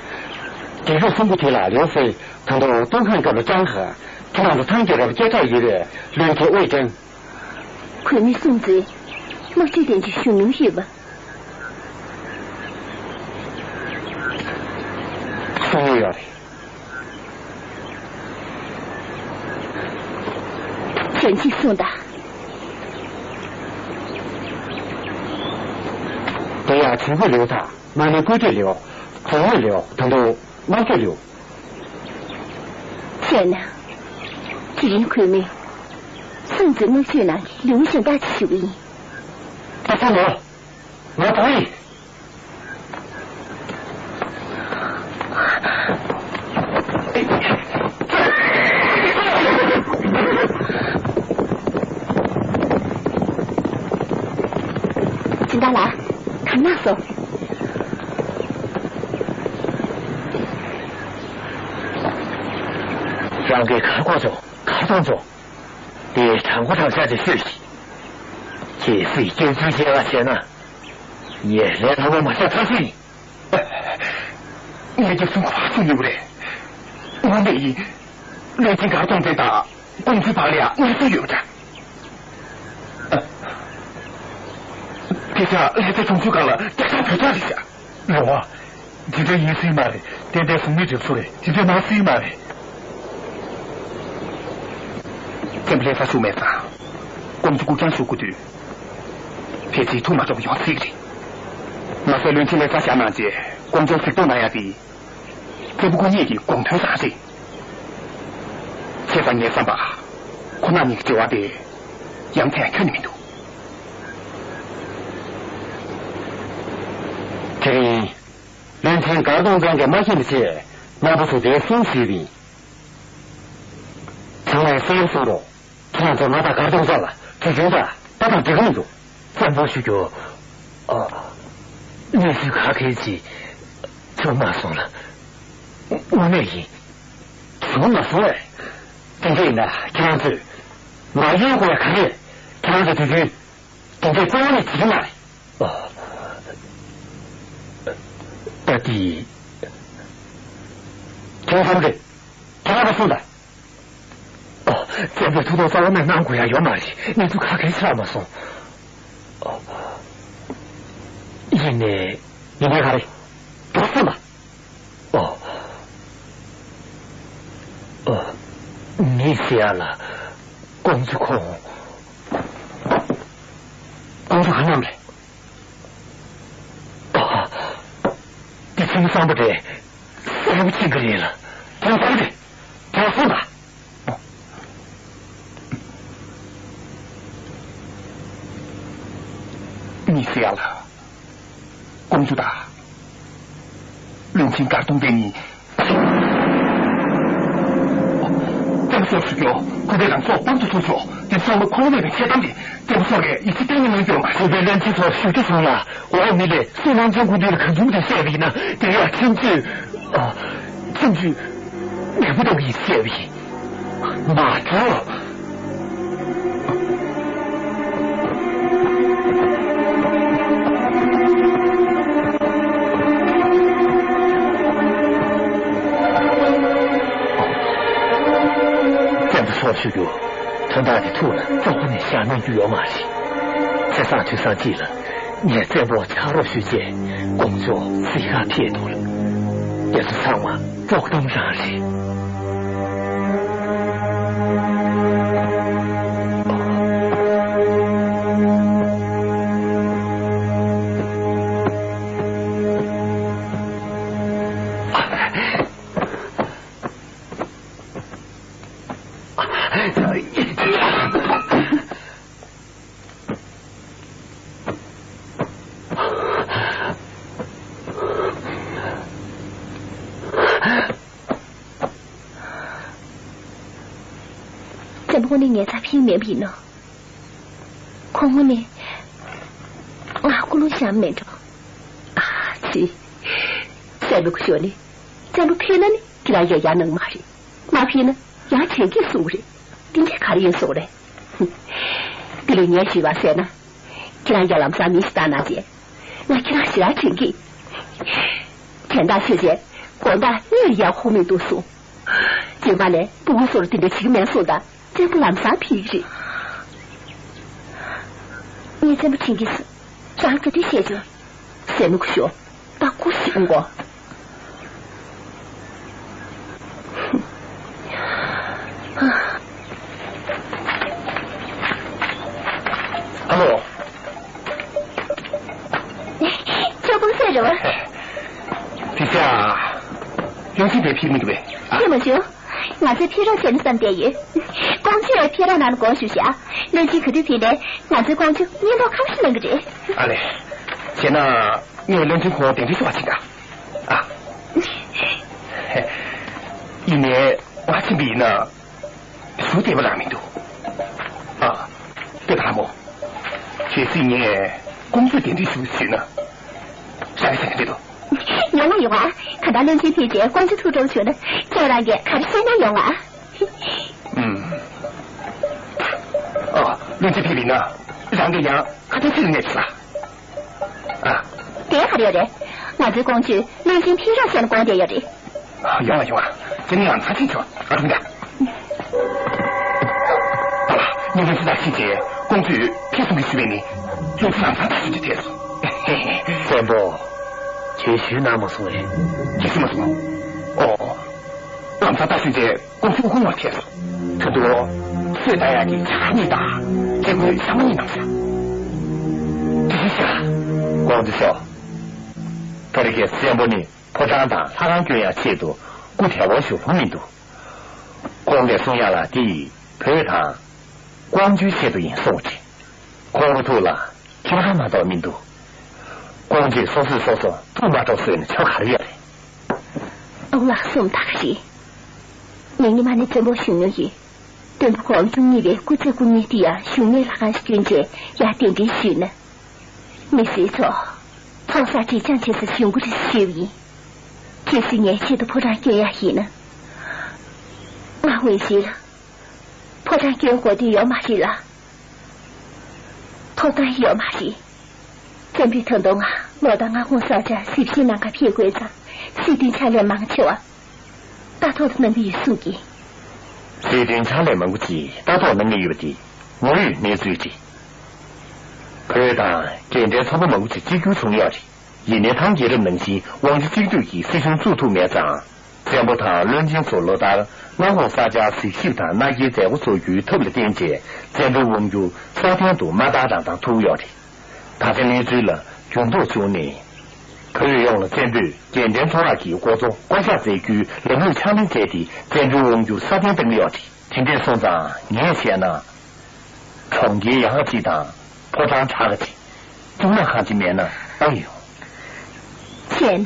རྒྱལ་ཁབ་གསུམ་པོ་དེ་ལ་ལེའོ་ཧྥེ། ད་དུང་ཏུན་ཧོང་སྐབས་ལ་ཀྲང་ཧེ། ཁྱེད་རང་ཚོ་ཐང་རྒྱལ་རབས་སྐད་གྲགས་ཡོད་པའི་བློན་ཆེན་དབུས་ཀྲང་། གུས་མོས་གསུངས་ཚེ། དམག་ཇུས་དེ་ཚོ་ཞུ་ནུས་ཡོད་པ། གསུང་ཡོད་རེད། གཞན་གཅིག་གསུངས་དང་། དེ་ཡང་དུས་འགོ་ལེའོ་དང་མ་ཎི་བཀོད་སྒྲིག་ལེའོ། གོང་འོག་ལེའོ། ད་དུང་དམག་སྤྱི་ལེའོ། བྱས་ན། དེ་རིང་གུས་མོས། སུན་ཙི་དམག་ཇུས་ནང་གི་ལེའུ་གཞན་དག་ཅིག་ཞུ་གི་ཡིན། ད་ཚ་ལོ། ང་དོགས་ཡིན། སྦྱིན་བདག་ལགས། གང་གནང་སོང་། རང་གིས་ག་རེ་གོ་བྱུང་། ག་རེ་མཐོང་བྱུང་། དེ་དྲང་པོ་དྲང་བཞག་ཅིག་ཤོད་ཤིག་ཁྱེད་སྲིད་སྐྱོན་ཚུལ་བྱེད་པ་བྱས་ན། ངས་ལས་སླ་པོ་མ་བྱ་ཐག་ཆོད་ཡིན། ངས་རྒྱབ་སོང་ཁོ་པ་གསུང་ཡོད་རེད། དངོས་གནས་ཡིན། བློན་ཆེན་མགར་སྟོང་བཙན་དང་ཀོང་ཇོའི་བར་ལ་ཡང་གནས་ཚུལ་ཡོད་པ་འདྲ། དེ་ཆ་ལྷ་རྩེ་གྲོང་ཚོའི་སྒང་ལ་རྒྱ་ཚ་བོད་ཚ་རེད་ཤག་རེད་བ། དེ་འདྲ་ཡིན་སྲིད་མ་རེད། ཏན་ཏན་བཟུང་མི་འགྲིག་སོ་རེད། དེ་འདྲ་མ་སྲིད་མ་རེད། བཙན་པོ་ལྷ་ས་བཞུགས་མེད་ཙང་། ཀོང་ཇོ་སྐུ་རྐྱང་བཞུགས་དགོས་དུས། ཕལ་ཆེར་ཐུགས་མ་ཚོར་བ་ཡོང་སྲིད་རེད། མ་ཟད་བློན་ཆེན་ལྷ་ས་བཞག་གནང་རྗེས་ཀོང་ཇོ་གཟིགས་རྟོག་གནང་ཡ་དེ། བཙན་པོ་སྐུ་ཉིད་ཀྱི་དགོངས་དོན་རང་རེད། བྱས་ཙང་ངས་བསམ་པ། ཁོ་རང་གཉིས་ཀྱི་འབྲེལ་བ་དེ། ཡ་མཚན་ཁྱོན་ནས་མི་འདུག་དེ་རིང་། བློན་ཆེན་མགར་སྟོང་བཙན་གྱིས་མ་ཤེས་པ་བྱས། རྣམ་པ་ཚོ་དེར་གསུང་ཞུས་པ་ཡིན། ཚང་མས་གསལ་པོ་གསུང་རོགས། ཁྱེད་ཚོ་ང་དང་མགར་སྟོང་བཙན་ལ་དུས་རྒྱུན་དང་ལྟ་སྟངས་འགྲིག་གི་མི་འདུག་བཙན་པོ་ཞུ་རྒྱུ། ཨ། གནས་ཚུལ་ག་གེ་ཅིག་བྱུང་མ་སོང་ལ། དངོས་གནས་ཡིན། བྱུང་མ་སོང་བས། དེ་འདྲ་ཡིན་ན་ཁྱེད་རང་ཚོས་ང་གཡོལ་དགོས་པ་ག་རེ། ཁྱེད་རང་ཚོ་དུས་རྒྱུན་དེ་འདྲའི་དཀོན་མེད་བྱེད་ཀྱི་མ་རེད། ཨོ། ད་དེ། ཁྱེད་རང་ཚོ་རེད། ཁྱེད་རང་ཚོ་གསུངས་དང་། ཨོ། བཙན་པོས་ཐུགས་དོགས་རྩ་བ་ནས་གནང་དགོས་ཡ་ཡོད་མ་རེད། གནས་ཚུལ་ག་གེ་ཆགས་མ་སོང་། ཨོ། ཡིན་ནའི། ཡིན་ནའི་ག་རེ། འགྲོ་སོང་ལ། ཨོ། ཨོ། མི་ཟེར་ཡ་ལ། ཀོང་ཇོ་ཁོང་། ཀོང་ཇོ་ག་ནམ་རེད། ཨོ། དེ་ཁྱིམ་ཚང་པོ་དེ། གསལ་པོ་ཅིག་གི་རེད་ལ། ཁྱིམ་ཚང་དེ། དྲང་སོང་ལ། མི་ཟེར་ཡ་ལ། ཀོང་ཇོ་དང་། བློན་ཆེན་མགར་སྟོང་བཙན་གཉིས། བཙན་པོ་མཆོག་ཞུ་རྒྱུ། ཁོ་པས་རང་སྲོག་དཔང་དུ་བཙུགས་ཆོག་དེ་སྲོག་ལ་ཁོ་བོ་མེད་པའི་འཆལ་གཏམ་རེད། བཙན་པོ་མཆོག་གིས་ཡིད་ཆེས་གཏན་ནས་གནང་རྒྱུ་ཡོད་མ་རེད། ཁོ་པས་བློན་ཆེན་མཆོག་ཞུ་རྒྱུ་བྱུང་ལ། འོག་མི་ལས་སུ་ནང་ཚན་ཁུངས་འདུས་ལ་གང་བྱུང་དེ་བཤད་པ་ཡིན་ན། དེ་ཡང་ཁྱིམ་རྒྱུད། ཨ། ཁྱིམ་རྒྱུད་མེད་པོ་གཏོང་གི་ཡིན་བཤད་པ་ཡིན། མ་འགྲོ། བཙན་པོ་མཆོག་ཞུ་རྒྱུ། དོན་དག་འདི་ཐུགས་ལ་བཙོག་པ་ནས་བཞག་གནང་རྒྱུ་ཡོད་མ་རེད། ཚེ་སང་དུས་སང་ཅིག་ལ། ངས་བཙན་པོར་ཕྱག་རོགས་ཞུས་རྗེས་ཀོང་ཇོ་གཟིགས་གར་ཕེབས་འདུག་ལ། དེ་ཚོ་ཚང་མ་དཀྲོག་གཏམ་རང་རེད། དངོས་གནས་ངའི་རྩར་ཕེབས་མེད་པ་ཡིན་ནོ། ཁོ་དངོས་གནས་ང་ཀུན་སློང་བཞག་མེད་འགྲོ། ཨ་ཙི། སྲས་མོ་སྐུ་ཞབས་ནི་བཙན་པོ་ཕེབས་ན་ནི་ཁྱེད་རང་ཡང་ཡར་གནང་མ་རེད། མ་ཕེབས་ན་ཡང་དྲན་གི་གསུང་གི་རེད། དེ་འདྲ་ག་རེ་ཡིན་གསུང་རེད། དེ་ལས་ངས་ཞུས་པ་ཟེར་ན། ཁྱེད་རང་ཡང་ལམ་སང་མི་ཞིག་བཏང་གནང་རྗེས། ང་ཁྱེད་རང་ཞེ་དྲག་དྲན་གི། དྲན་ཐག་ཆོད་རྗེས་དགོང་དག་གཉིད་ཡང་ཁུག་མི་འདུག་གསུངས། རྗེས་མ་ནས་སྤུ་གུ་ཚོར་དེ་འདྲ་བྱེད་ཀྱི་མེད་གསུངས་དང་བཙན་པོ་ལམ་སང་ཕེབས་ཀྱི་རེད། ངས་བཙན་པོ་དྲན་གི་སོང་། རང་ག་དུས་བཤད་བྱུང་། སྲས་མོ་སྐུ་ཞབས། ད་སྐུ་ཞིག་འགོ། ཨ་ལོ། ཁྱོད་ཀུང་སེ་རེད་བ། དེ་ཚེ་ཨ། ཡང་ཅི་བས་ཕིག་མི་འདུག་པས། ཨ། ཅི་མ་བྱུང་། ང་ཚོས་ཕེབས་རོགས་བྱས་ན་བསམ་བསྡད་ཡོད། ཀོང་ཇོས་ཕེབས་རོགས་གནང་དགོངས་ཞུ་བཞག། བློན་ཆེན་ག་དུས་ཕེབས་ནས་ང་ཚོའི་ཀོང་ཇོ་བརྙན་ཐུང་ཁ་པོ་ཞིག་གནང་གི་རེད། ཨ་ལེ། བྱས་ན་ངས་བློན་ཆེན་ཁོང་གདན་འདྲེན་ཞུ་བ་ཕྱིན་དང་། ཨ། ཡིན་ནའི་ང་ཕྱིན་པ་ཡིན་ན་ཞུ་བདེ་པོ་རང་མི་འདུག། ཨ། དེ་དང་མོ། གལ་སྲིད་ངས་ཀོང་ཇོ་གདན་འདྲེན་ཞུ་ཞུས་ན། རང་གི་སེམས་ཁྲལ་འདུག། ཡོང་ང་ཡོང་ང་། ག་ད་བློན་ཆེན་ཕེབས་རྗེས་ཀོང་ཇོ་ཐུགས་སྤྲོ་བྱུང་ན་ཁྱེད་རང་གིས་ག་རེ་བཤད་ན་ཡོང་ང་། ཨུམ། ཨ། བློན་ཆེན་ཕེབས་པ་ཡིན་ན་རང་གིས་ཡང་ཁ་ཏོན་ཚིག་ལ་གནས་ཤིག་ལ། ཨ། དེ་ག་རེ་ཡོད་རེད། ང་ཚོའི་ཀོང་ཇོས་བློན་ཆེན་ཕེབས་རོགས་ཞེས་ན་དགོངས་བསྡད་ཡོད་རེད། ཡོང་ང་ཡོང་ང་། དེ་ནི་ཡང་ཚ་ཆེན་ཆོག་ཨ་ཁུ་འདྲ། ཨ་ལ། ཉིན་གུང་ཅི་ལྟར་ཕྱིན་རྗེས་ཀོང་ཇོས་ཕེབས་སོང་གི་ཞུ་བས་ནི། ལོ་ཚོད་ལམ་སང་ད་ཞུ་རྒྱུ་དེ་སོང་། བཙན་པོ། ཁྱེད་ཞུས་གནང་མ་སོང་ངས། ཁྱེད་ཞུས་མ་སོང་། ཨོ། ལམ་སང་ད་ཞུ་རྗེས་ཀོང་ཇོ་ཁོང་ལ་ཕེབས་སོང་། ད་དུང་། སོས་ད་ཡག་གི་ཇ་གཉིས་དང་། ལྕེ་གོས་ཤ་མ་གཉིས་གནང་ཤག། དེ་ཞུ་ཤག། ཀོང་ཇོ་ཤོག། ད་རེས་ཀྱི་བཙན་པོ་ནི། ཕོ་བྲང་དང་ལྷ་ཁང་སྐྱོན་ཡག་ཆེད་དུ་སྐུ་དལ་བོར་བཞུགས་ལོང་མི་འདུག། ཁོང་གིས་གསུང་ཡག་ལ་འདི་བོད་དང་ཀོང་ཇོའི་ཆེད་དུ་ཡིན་གསུངས་ཏེ། ཁོང་གི་ཐུགས་ལ་ཁྱེད་རང་མ་གཏོགས་མི་འདུག། ཀོང་ཇོས་སོ་སོས་སོ་སོ་ཐུགས་མ་སྤྲོ་བཟོས་ནས་ཆོ་ག་རེ་ཡོད་རེད། ཨོ་ལགས་སོ། ད་ག་རེད། ངས་ཉི་མ་ནས་བཙན་པོ་བཞུགས་མྱོང་ཡིན། སྟོན་པ་ཀོང་ཇོ་གཉིས་པའི་སྐུ་ཚེ་སྐུ་བརྙན་དེ་ཡང་བཞུགས་གནས་ལྷ་ཁང་ཞིག་བསྐྲུན་རྗེས་ཡར་གདན་འདྲེན་ཞུས་ན། མི་སེར་ཚོ། ཚོགས་བསགས་སྒྲིབ་སྦྱང་བྱེད་སར་ཞུགས་ཀྱི་རེད་ཞུས་པ་ཡིན། གལ་སྲིད་ངའི་ཆེད་དུ་ཕོ་བྲང་སྐྱོན་ཡག་ཡིན་ན། ང་འོས་གཞི་ལ། ཕོ་བྲང་སྐྱོན་དགོས་དོན་ཡོད་མ་རེད་ལ། ཐོབ་ཐང་ཡོད་མ་རེད། བཙན་པོས་ད་དུང་ང་ལོ་ཟླ་ལྔ་གུང་ས་གྲ་གཟིམ་ཤིང་ནང་ཁ་ཕེབས་དགོས་ཙང་སྲིད་དོན་ཕྱག་ལས་མང་ཆེ་བ། ལྟ་རྟོག་ཏུ་གནང་གི་ཡོད་གསུང་གི། སྲིད་དོན་ཕྱག་ལས་མང་པོ་ཅིག་ལྟ་རྟོག་གནང་གི་ཡོད་པ་དེ་དངོས་ཡོད་གནས་ཚུལ་རེད། བོད་དང་རྒན་གྲས་ཚོགས་པ་མང་པོ་ཅིག་གཅིག་གྱུར་བྱུང་ཡོད་རེད། ཡིན་ནའི་ཐང་རྒྱལ་རབས་ནང་བཞིན་དབང་ཆ་གཅིག་སྡུད་ཀྱིས་སྲིད་གཞུང་བཙུགས་ཐུབ་མེད་ཙང་། བཙན་པོ་དང་བློན་ཆེན་ཚོ་ལོ་ལྟར་མངའ་ཁོངས་ས་ཆར་གཟིགས་ཞིབ་དང་མནའ་སྐྱེལ་མཛད་སྒོ་འཚོགས་རྒྱུའི་ཐབས་ལ་བརྟེན་བྱས་བཙན་པོའི་དབང་སྒྱུར་སྲ་བརྟན་དུ་མ་བཏང་རང་བཏང་ཐུབ་ཡོད་རེད། ད་ཆ་གནས་ཚུལ་ལ་འགྱུར་ལྡོག་བྱུང་ནས། བོད་ཡོངས་ལ་བཙན་པོས་རྒན་གྲས་ཚོ་རག་གི་འགོ་གཙོ་བསྐོ་གཞག་མཛད་རྒྱུའི་ལམ་ལུགས་ཕྱག་ལེན་བྱས་ཏེ་བཙན་པོའི་དབང་སྒྱུར་སྲ་བརྟན་བཏང་གི་ཡོད་རེད། དེ་འདྲས་སོང་ཙང་ངས་བཤད་ན། གྲོང་ཁྱེར་ཡག་ག་ཅིག་དང་ཕོ་བྲང་དྲག་ག་ཅིག་གཙུག་ལག་ཁང་ཅིག་མེད་ན་ཨེ་ཡོང་། བྱས་ན།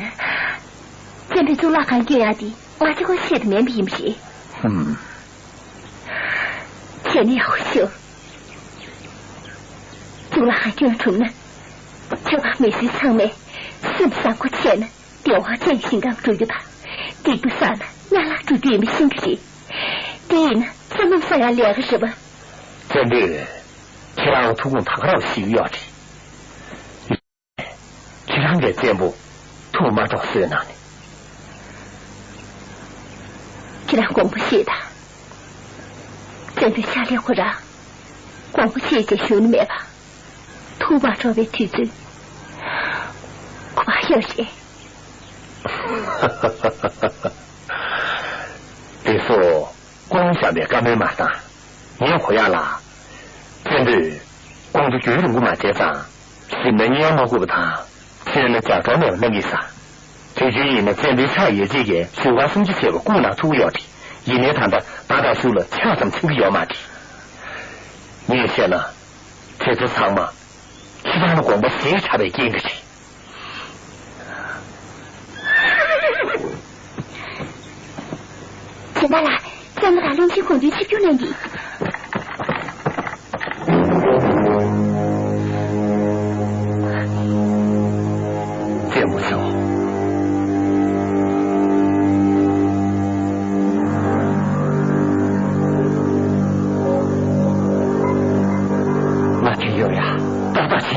བཙན་པོས་གཙུག་ལག་ཁང་སྐྱོན་ཡག་དེ་ང་ཚོའི་ཁོའི་ཆེད་དུ་མིན་པ་ཡིན་པ་རེད། ཧུམ། བྱས་ན་ཡག་པོ་ཤོད། གཙུག་ལག་ཁང་སྐྱོན་ཐུབ་ན། ཆབ་འབངས་མི་སེར་ཚང་མས་སེམས་བཟང་པོ་བྱས་ན་བདེ་བ་ཅན་ཞིང་ཁམས་འགྲོ་རྒྱུ་དང་། སྡིག་པ་བསགས་ན་ཡན་ལག་འགྲོ་རྒྱུ་ཡིན་པ་ཤེས་ཀྱི་རེད། དེ་ཡིན་ན་བསམ་བློ་བཟང་ཡག་ལས་ཀ་རེད་པ། བཙན་པོས་ཁྱེད་རང་ལ་ཐུགས་དགོངས་དག་པ་རེ་ཞུས་ཡོད་རེད། ཁྱེད་རང་གིས་བཙན་པོ་ཐུགས་མ་སྤྲོ་བཟོས་གནང་ནས། ཁྱེད་རང་དགོངས་པ་བཞེས་དང་། བཙན་པོའི་ཕྱག་ལས་ཁོ་རང་དགོངས་པ་བཞེས་བྱས་བཞུགས་ནི་མེད་པ། ཐུགས་མ་སྤྲོ་བའི་དུས་ཚོད་ཁོ་མ་ཡོང་རེད། དེ་ཚོ་དཀོན་བཤམས་པའི་བཀའ་མོལ་མ་བཏང་། ངས་གོ་ཡག་ལ། བཙན་པོས་ཀོང་ཇོ་རྒྱུན་རིང་པོ་མ་བྱས་ཙང་། གཟིམ་ན་གཉིད་ཡང་མ་ཁུག་པ་དང་། མཆོད་ན་རྒྱ་གྲོགས་མེད་པ་གནང་གི་ས། དུས་རྒྱུན་ཡིན་ན་བཙན་པོའི་ཕྱག་ཡོད་ཅིག་གིས་བཞུགས་སྒར་སུམ་ཅུ་བྱས་པ་བཀུག་གནང་ཐུབ་ཀྱི་ཡོད་རེད། ཡིན་ནའི་ད་ལྟ་ཟླ་དང་གཞུག་ལ་ཕྱག་ཙམ་འཚོལ་གྱི་ཡོད་མ་རེད། ངས་བཤད་ན། དེ་ཚོ་ཚང་མ། ཁྱེད་རང་ལ་དགོངས་པ་བཞེས་དྲགས་པའི་རྐྱེན་གྱིས་རེད། སྦྱིན་བདག་ལགས། བཙན་པོ་དང་བློན་ཆེན་ཁོང་ཚོའི་ཆིབས་བསྒྱུར་གནང་གི།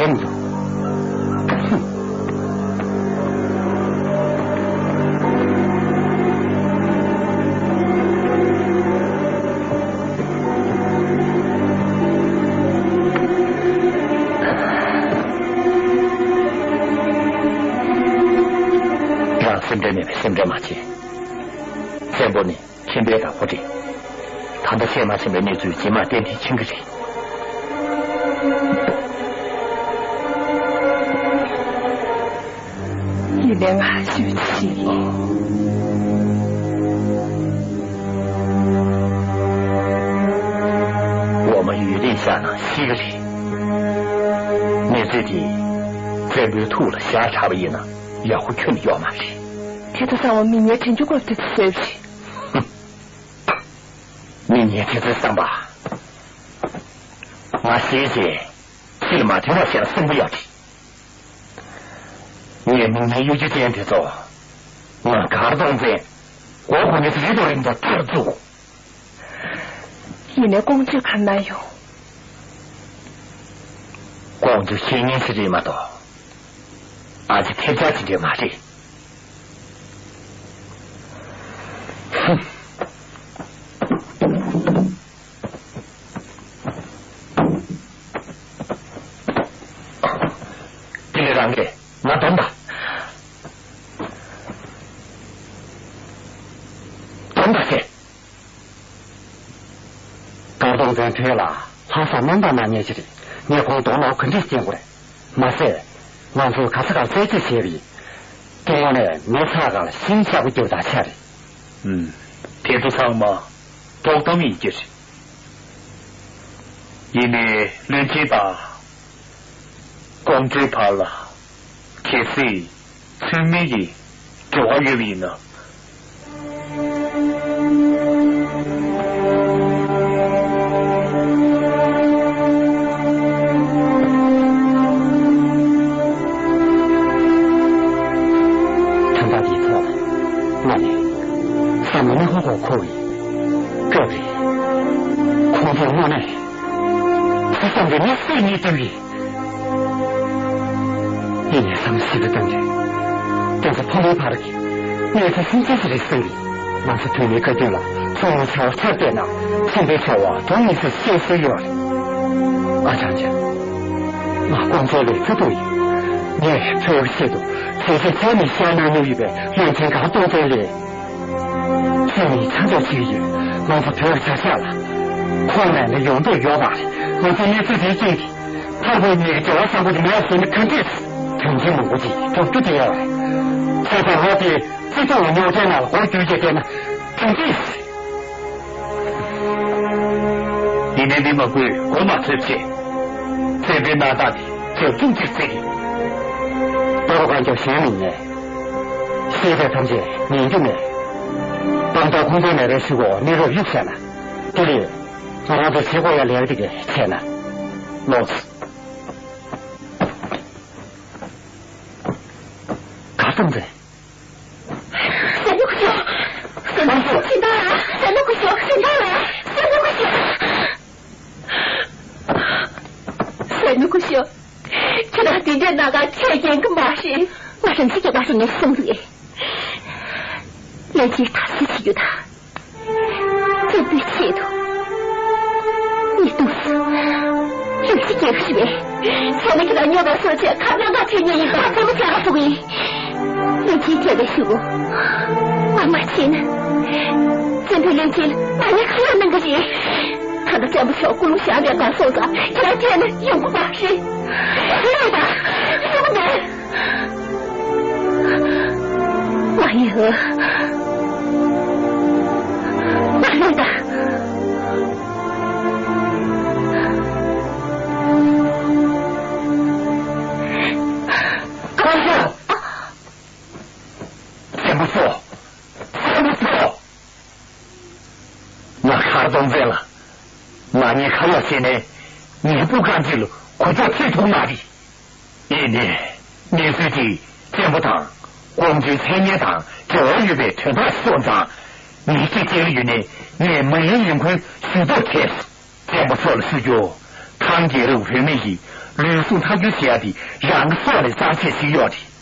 ཡིན་འདུག། ཧུམ། རང་སེམས་ཁྲལ་མེད་པའི་སེམས་ཁྲལ་མ་བྱེད། བཙན་པོ་ནི་ཁྱིམ་པའི་བདག་པོ་རེད། ད་ལྟ་བཤད་མ་ཟིན་པའི་གནས་ཚུལ་རྗེས་མ་ཏན་ཏན་མཁྱེན་གྱི་རེད། ཡིན་ནའི་ང་ཞུ་ཅིག་ཡིན། འོ་མ་ཡུན་རིང་བཞག་ན་ཤི་གི་རེད། གནས་ཚུལ་དེ་བཙན་པོའི་ཐུགས་ལ་བཞག་དྲགས་པ་ཡིན་ན་ཡག་པོ་ཁྱོན་ནས་ཡོད་མ་རེད། དེ་ཚོ་ཚང་མ་མི་ངན་བྲན་གཡོག་པ་དེ་ཚོས་བཟོས་པ་རེད། མི་ངན་དེ་ཚོའི་བསམ་པ། ང་ཤི་རྗེས་ཕྱིར་མ་ཐོན་པ་ཞིག་ལ་གསོན་པོ་ཡོད་རེད། ངས་མི་ངན་གཡོ་སྒྱུ་ཅན་དེ་ཚོ་ང་གར་གཏོང་མཛད། མགོ་སྒུར་ནས་རི་དང་རི་མཐོ་མཐར་བཙུགས། ཡིན་ནའི་ཀོང་ཇོས་ག་རེ་གནང་ཡོང་། ཀོང་ཇོ་ཤེས་ངན་ཞིག་རེད་མ་གཏོགས། ཨ་ཅེ་ཐེབས་ཆག་ཅིག་འདྲ་མ་རེད། ཧུམ། དེ་ལས་རང་གིས་ང་སྡོམ་དང་། སྡོམ་དང་ཟེར། གར་གཏོང་མཛད་དུས་ལ་ལྷག་བསམ་རྣམ་དག་གནང་མཁན་ཞིག་རེད། ངས་ཁོང་གདོང་ལ་ག་འདྲས་སྐྱེ་དགོས་རེད། མ་ཟད། ང་ཚོས་ག་ས་གར་རྩད་གཅོད་བྱས་པ་ཡིན། དེ་ངོ་ནས་མི་ཚང་ག་ལ་ཤིང་ཤག་པ་རྒྱབ་དང་ཆ་རེད། ཨུམ། དེ་ཚོ་ཚང་མ་དོགས་གཏམ་ཡིན་གྱི་རེད། ཡིན་ནའི་བློན་ཆེན་དང་ཀོང་ཇོའི་བར་ལ་གལ་སྲིད་ཚུལ་མིན་གྱི་འབྲེལ་བ་ཡོད་པ་ཡིན་ན། དོན་དག་འདིའི་ཐོག་ལ་ང་ནི་བསམ་བློ་ནི་ཧོ་ཧོ་འཁོར་བའི་སྐབས་རེད། ཁོང་ཚོས་དངོས་གནས་ཚེ་བསམ་གྱི་མི་སེར་གཉིས་བཏུལ་བའི། ཡིན་ནའི་བསམ་བློ་ཞིབ་ཏུ་བཏང་དུས། དེ་ཚོ་ཕོ་མོའི་བར་གྱི་གནས་ཚུལ་སུམ་ཆ་ཞིག་རེད་བསམ་གི། ང་ཚོ་དུས་མིན་བཀའ་བཀྱོན་ལ་ཚོགས་དངུལ་ཆར་བ་ཆར་བལྟས་ན་ཁྱིམ་པའི་ཆར་བ་གྲོང་ངེས་སུ་ཤེས་སྲོལ་ཡོད་རེད། ཨ་ཅང་ཅང་། ང་ཀོང་ཇོ་ལ་ཚ་གདུང་ཡོད། ངས་ཕོ་བའི་ཆེད་དུ་ཚེ་ཕྱི་ཚེ་ནས་ཤར་གནང་མྱོང་ཡོད་པའི་བློན་ཆེན་གར་གཏོང་མཛད་ལས། ཁྱེད་ནི་ཆ་འཇོག་བྱེད་ཀྱི་ཡོད། ང་ཚོ་བོད་ལ་བྱ་བཞག་ལ་ཁོང་ནས་ནི་ཡོང་འདོད་ཡོད་མ་རེད། ང་ཚོའི་གནས་ཚུལ་དེའི་རྐྱེན་གྱིས། ཕར་བོད་གཉིས་ཀྱི་འབྲེལ་བ་བཟང་པོ་ཅིག་མེད་པ་བཟོས་ན་ག་འདྲས། དོན་རྐྱེན་མང་པོ་ཅིག་འགྲོ་རྒྱུ་དེ་ཡོད་རེད། བྱས་ཙང་ང་དེ་བརྩེ་དུང་གི་རྙོག་དྲའི་ནང་ལ་མགོ་བསྒྱུར་བྱས་བསྡད་ན་ག་འདྲས། ཡིན་ནའི་མི་མང་པོས་མགོ་མ་ཚོས་བྱས། བཙན་པོའི་མནའ་བདག་དེ་བྱབ་ཆུང་ཅིག་བརྩི་གི། ད་རུང་གང་མགྱོགས་གཞན་མི་ཉན། ཤེས་པའི་ཐམས་ཅད་ཉན་རྒྱུ་མེད། དཔང་རྟགས་ཁུངས་སྐྱེལ་ནས་རེ་ཞུ་གོ་གནས་རབ་ཡིབ་བྱས་ན། དེ་ལས་ང་རང་ཚོ་བྱེད་དགོས་ཡ་ལས་དེ་གས་བྱས་ན། ལོས། གར་གཏོང་མཛད། ཟས་ནུ་ཁུ་ཤོ། ཟས་ནུ་ཁུ་ཤོ། ཤི་འདང་ལ། ཟས་ནུ་ཁུ་ཤོ། ཤི་འདང་ལ། ཟས་ནུ་ཁུ་ཤོ། ཟས་ནུ་ཁུ་ཤོ། ཁྱེད་རང་དེ་འདྲའི་སྣ་ཁ་ཁྱེད་རྒན་གི་མ་རེད། ང་རང་ཚོ་སྐྱེ་བ་རུ་ནས་སོང་རེད། ལན་གྱིས་ཐབས་ཤེས་བྱེད་རྒྱུ་དང་། བཙན་པོའི་ཆེད་དུ། ཉེས་རྡུང་སུ། ལུག་ཅིག་སྐྱེ་ཤི་བས། ཆ་ན་ཁྱེད་ལ་སྨྱོ་བ་སོགས་བྱས་ཁ་ལག་འདྲ་ཐེབས་ཉེན་ཡིན་པ་ཚང་མ་ཁྱེད་ལ་ཐུག་ཡིན། ལན་གྱིས་ཁྱེད་ལ་ཞུ་གོ། ང་མ་བྱེད་ན། བཙན་པོའི་ལན་གྱིས་ང་ཉེ་ཁ་ལ་གནང་གི་རེད། ད་ལྟ་བཙན་པོ་ཤོག་ཀུན་སློང་བཞག་པའི་སྒང་སོང་ཙང་ཁྱེད་ལ་ཐེན་ན་ཡོང་གི་མ་རེད། ལོས་དང་། ཡོང་གི་མེད། མ་ཡིན། མ་ལོས་དང་། ཀོང་ཇོ། བཙན་པོ་ཤོག་བཙན་པོ་ཤོག་ང་གར་གཏོང་མཛད་ལ། མ་ཉེས་ཁ་ལོག་བྱས་ནས་ངའི་བུ་རྐང་རྗེས་ལ་གོ་ཆོད་ཐེབས་ཐུབ་མ་རེད། ཡིན་ནའི། གནས་ཚུལ་དེ་བཙན་པོ་དང་ཀོང་ཇོའི་མཚན་སྙན་དང་འབྲེལ་བ་ཡོད་པའི་དོན་དག་སོང་ཙང་། ངས་ཅིག་བྱེད་ཀྱི་ཡོད་ནའི་ངས་མ་ཡིན་ཡིན་ཁུལ་ཞུ་གཏུག་ཐེབས། བཙན་པོ་མཆོག་ལ་ཞུ་རྒྱུ། ཐང་རྒྱལ་རབས་བུད་མེད་ཀྱིས་ ལུས་ཟུངས་མཐའ་འཁྱོལ་བྱེད་ཡ་དེ་རང་གི་སྲོག་ལས་རྩ་ཆེ་ཞིག་ཡོད་རེད།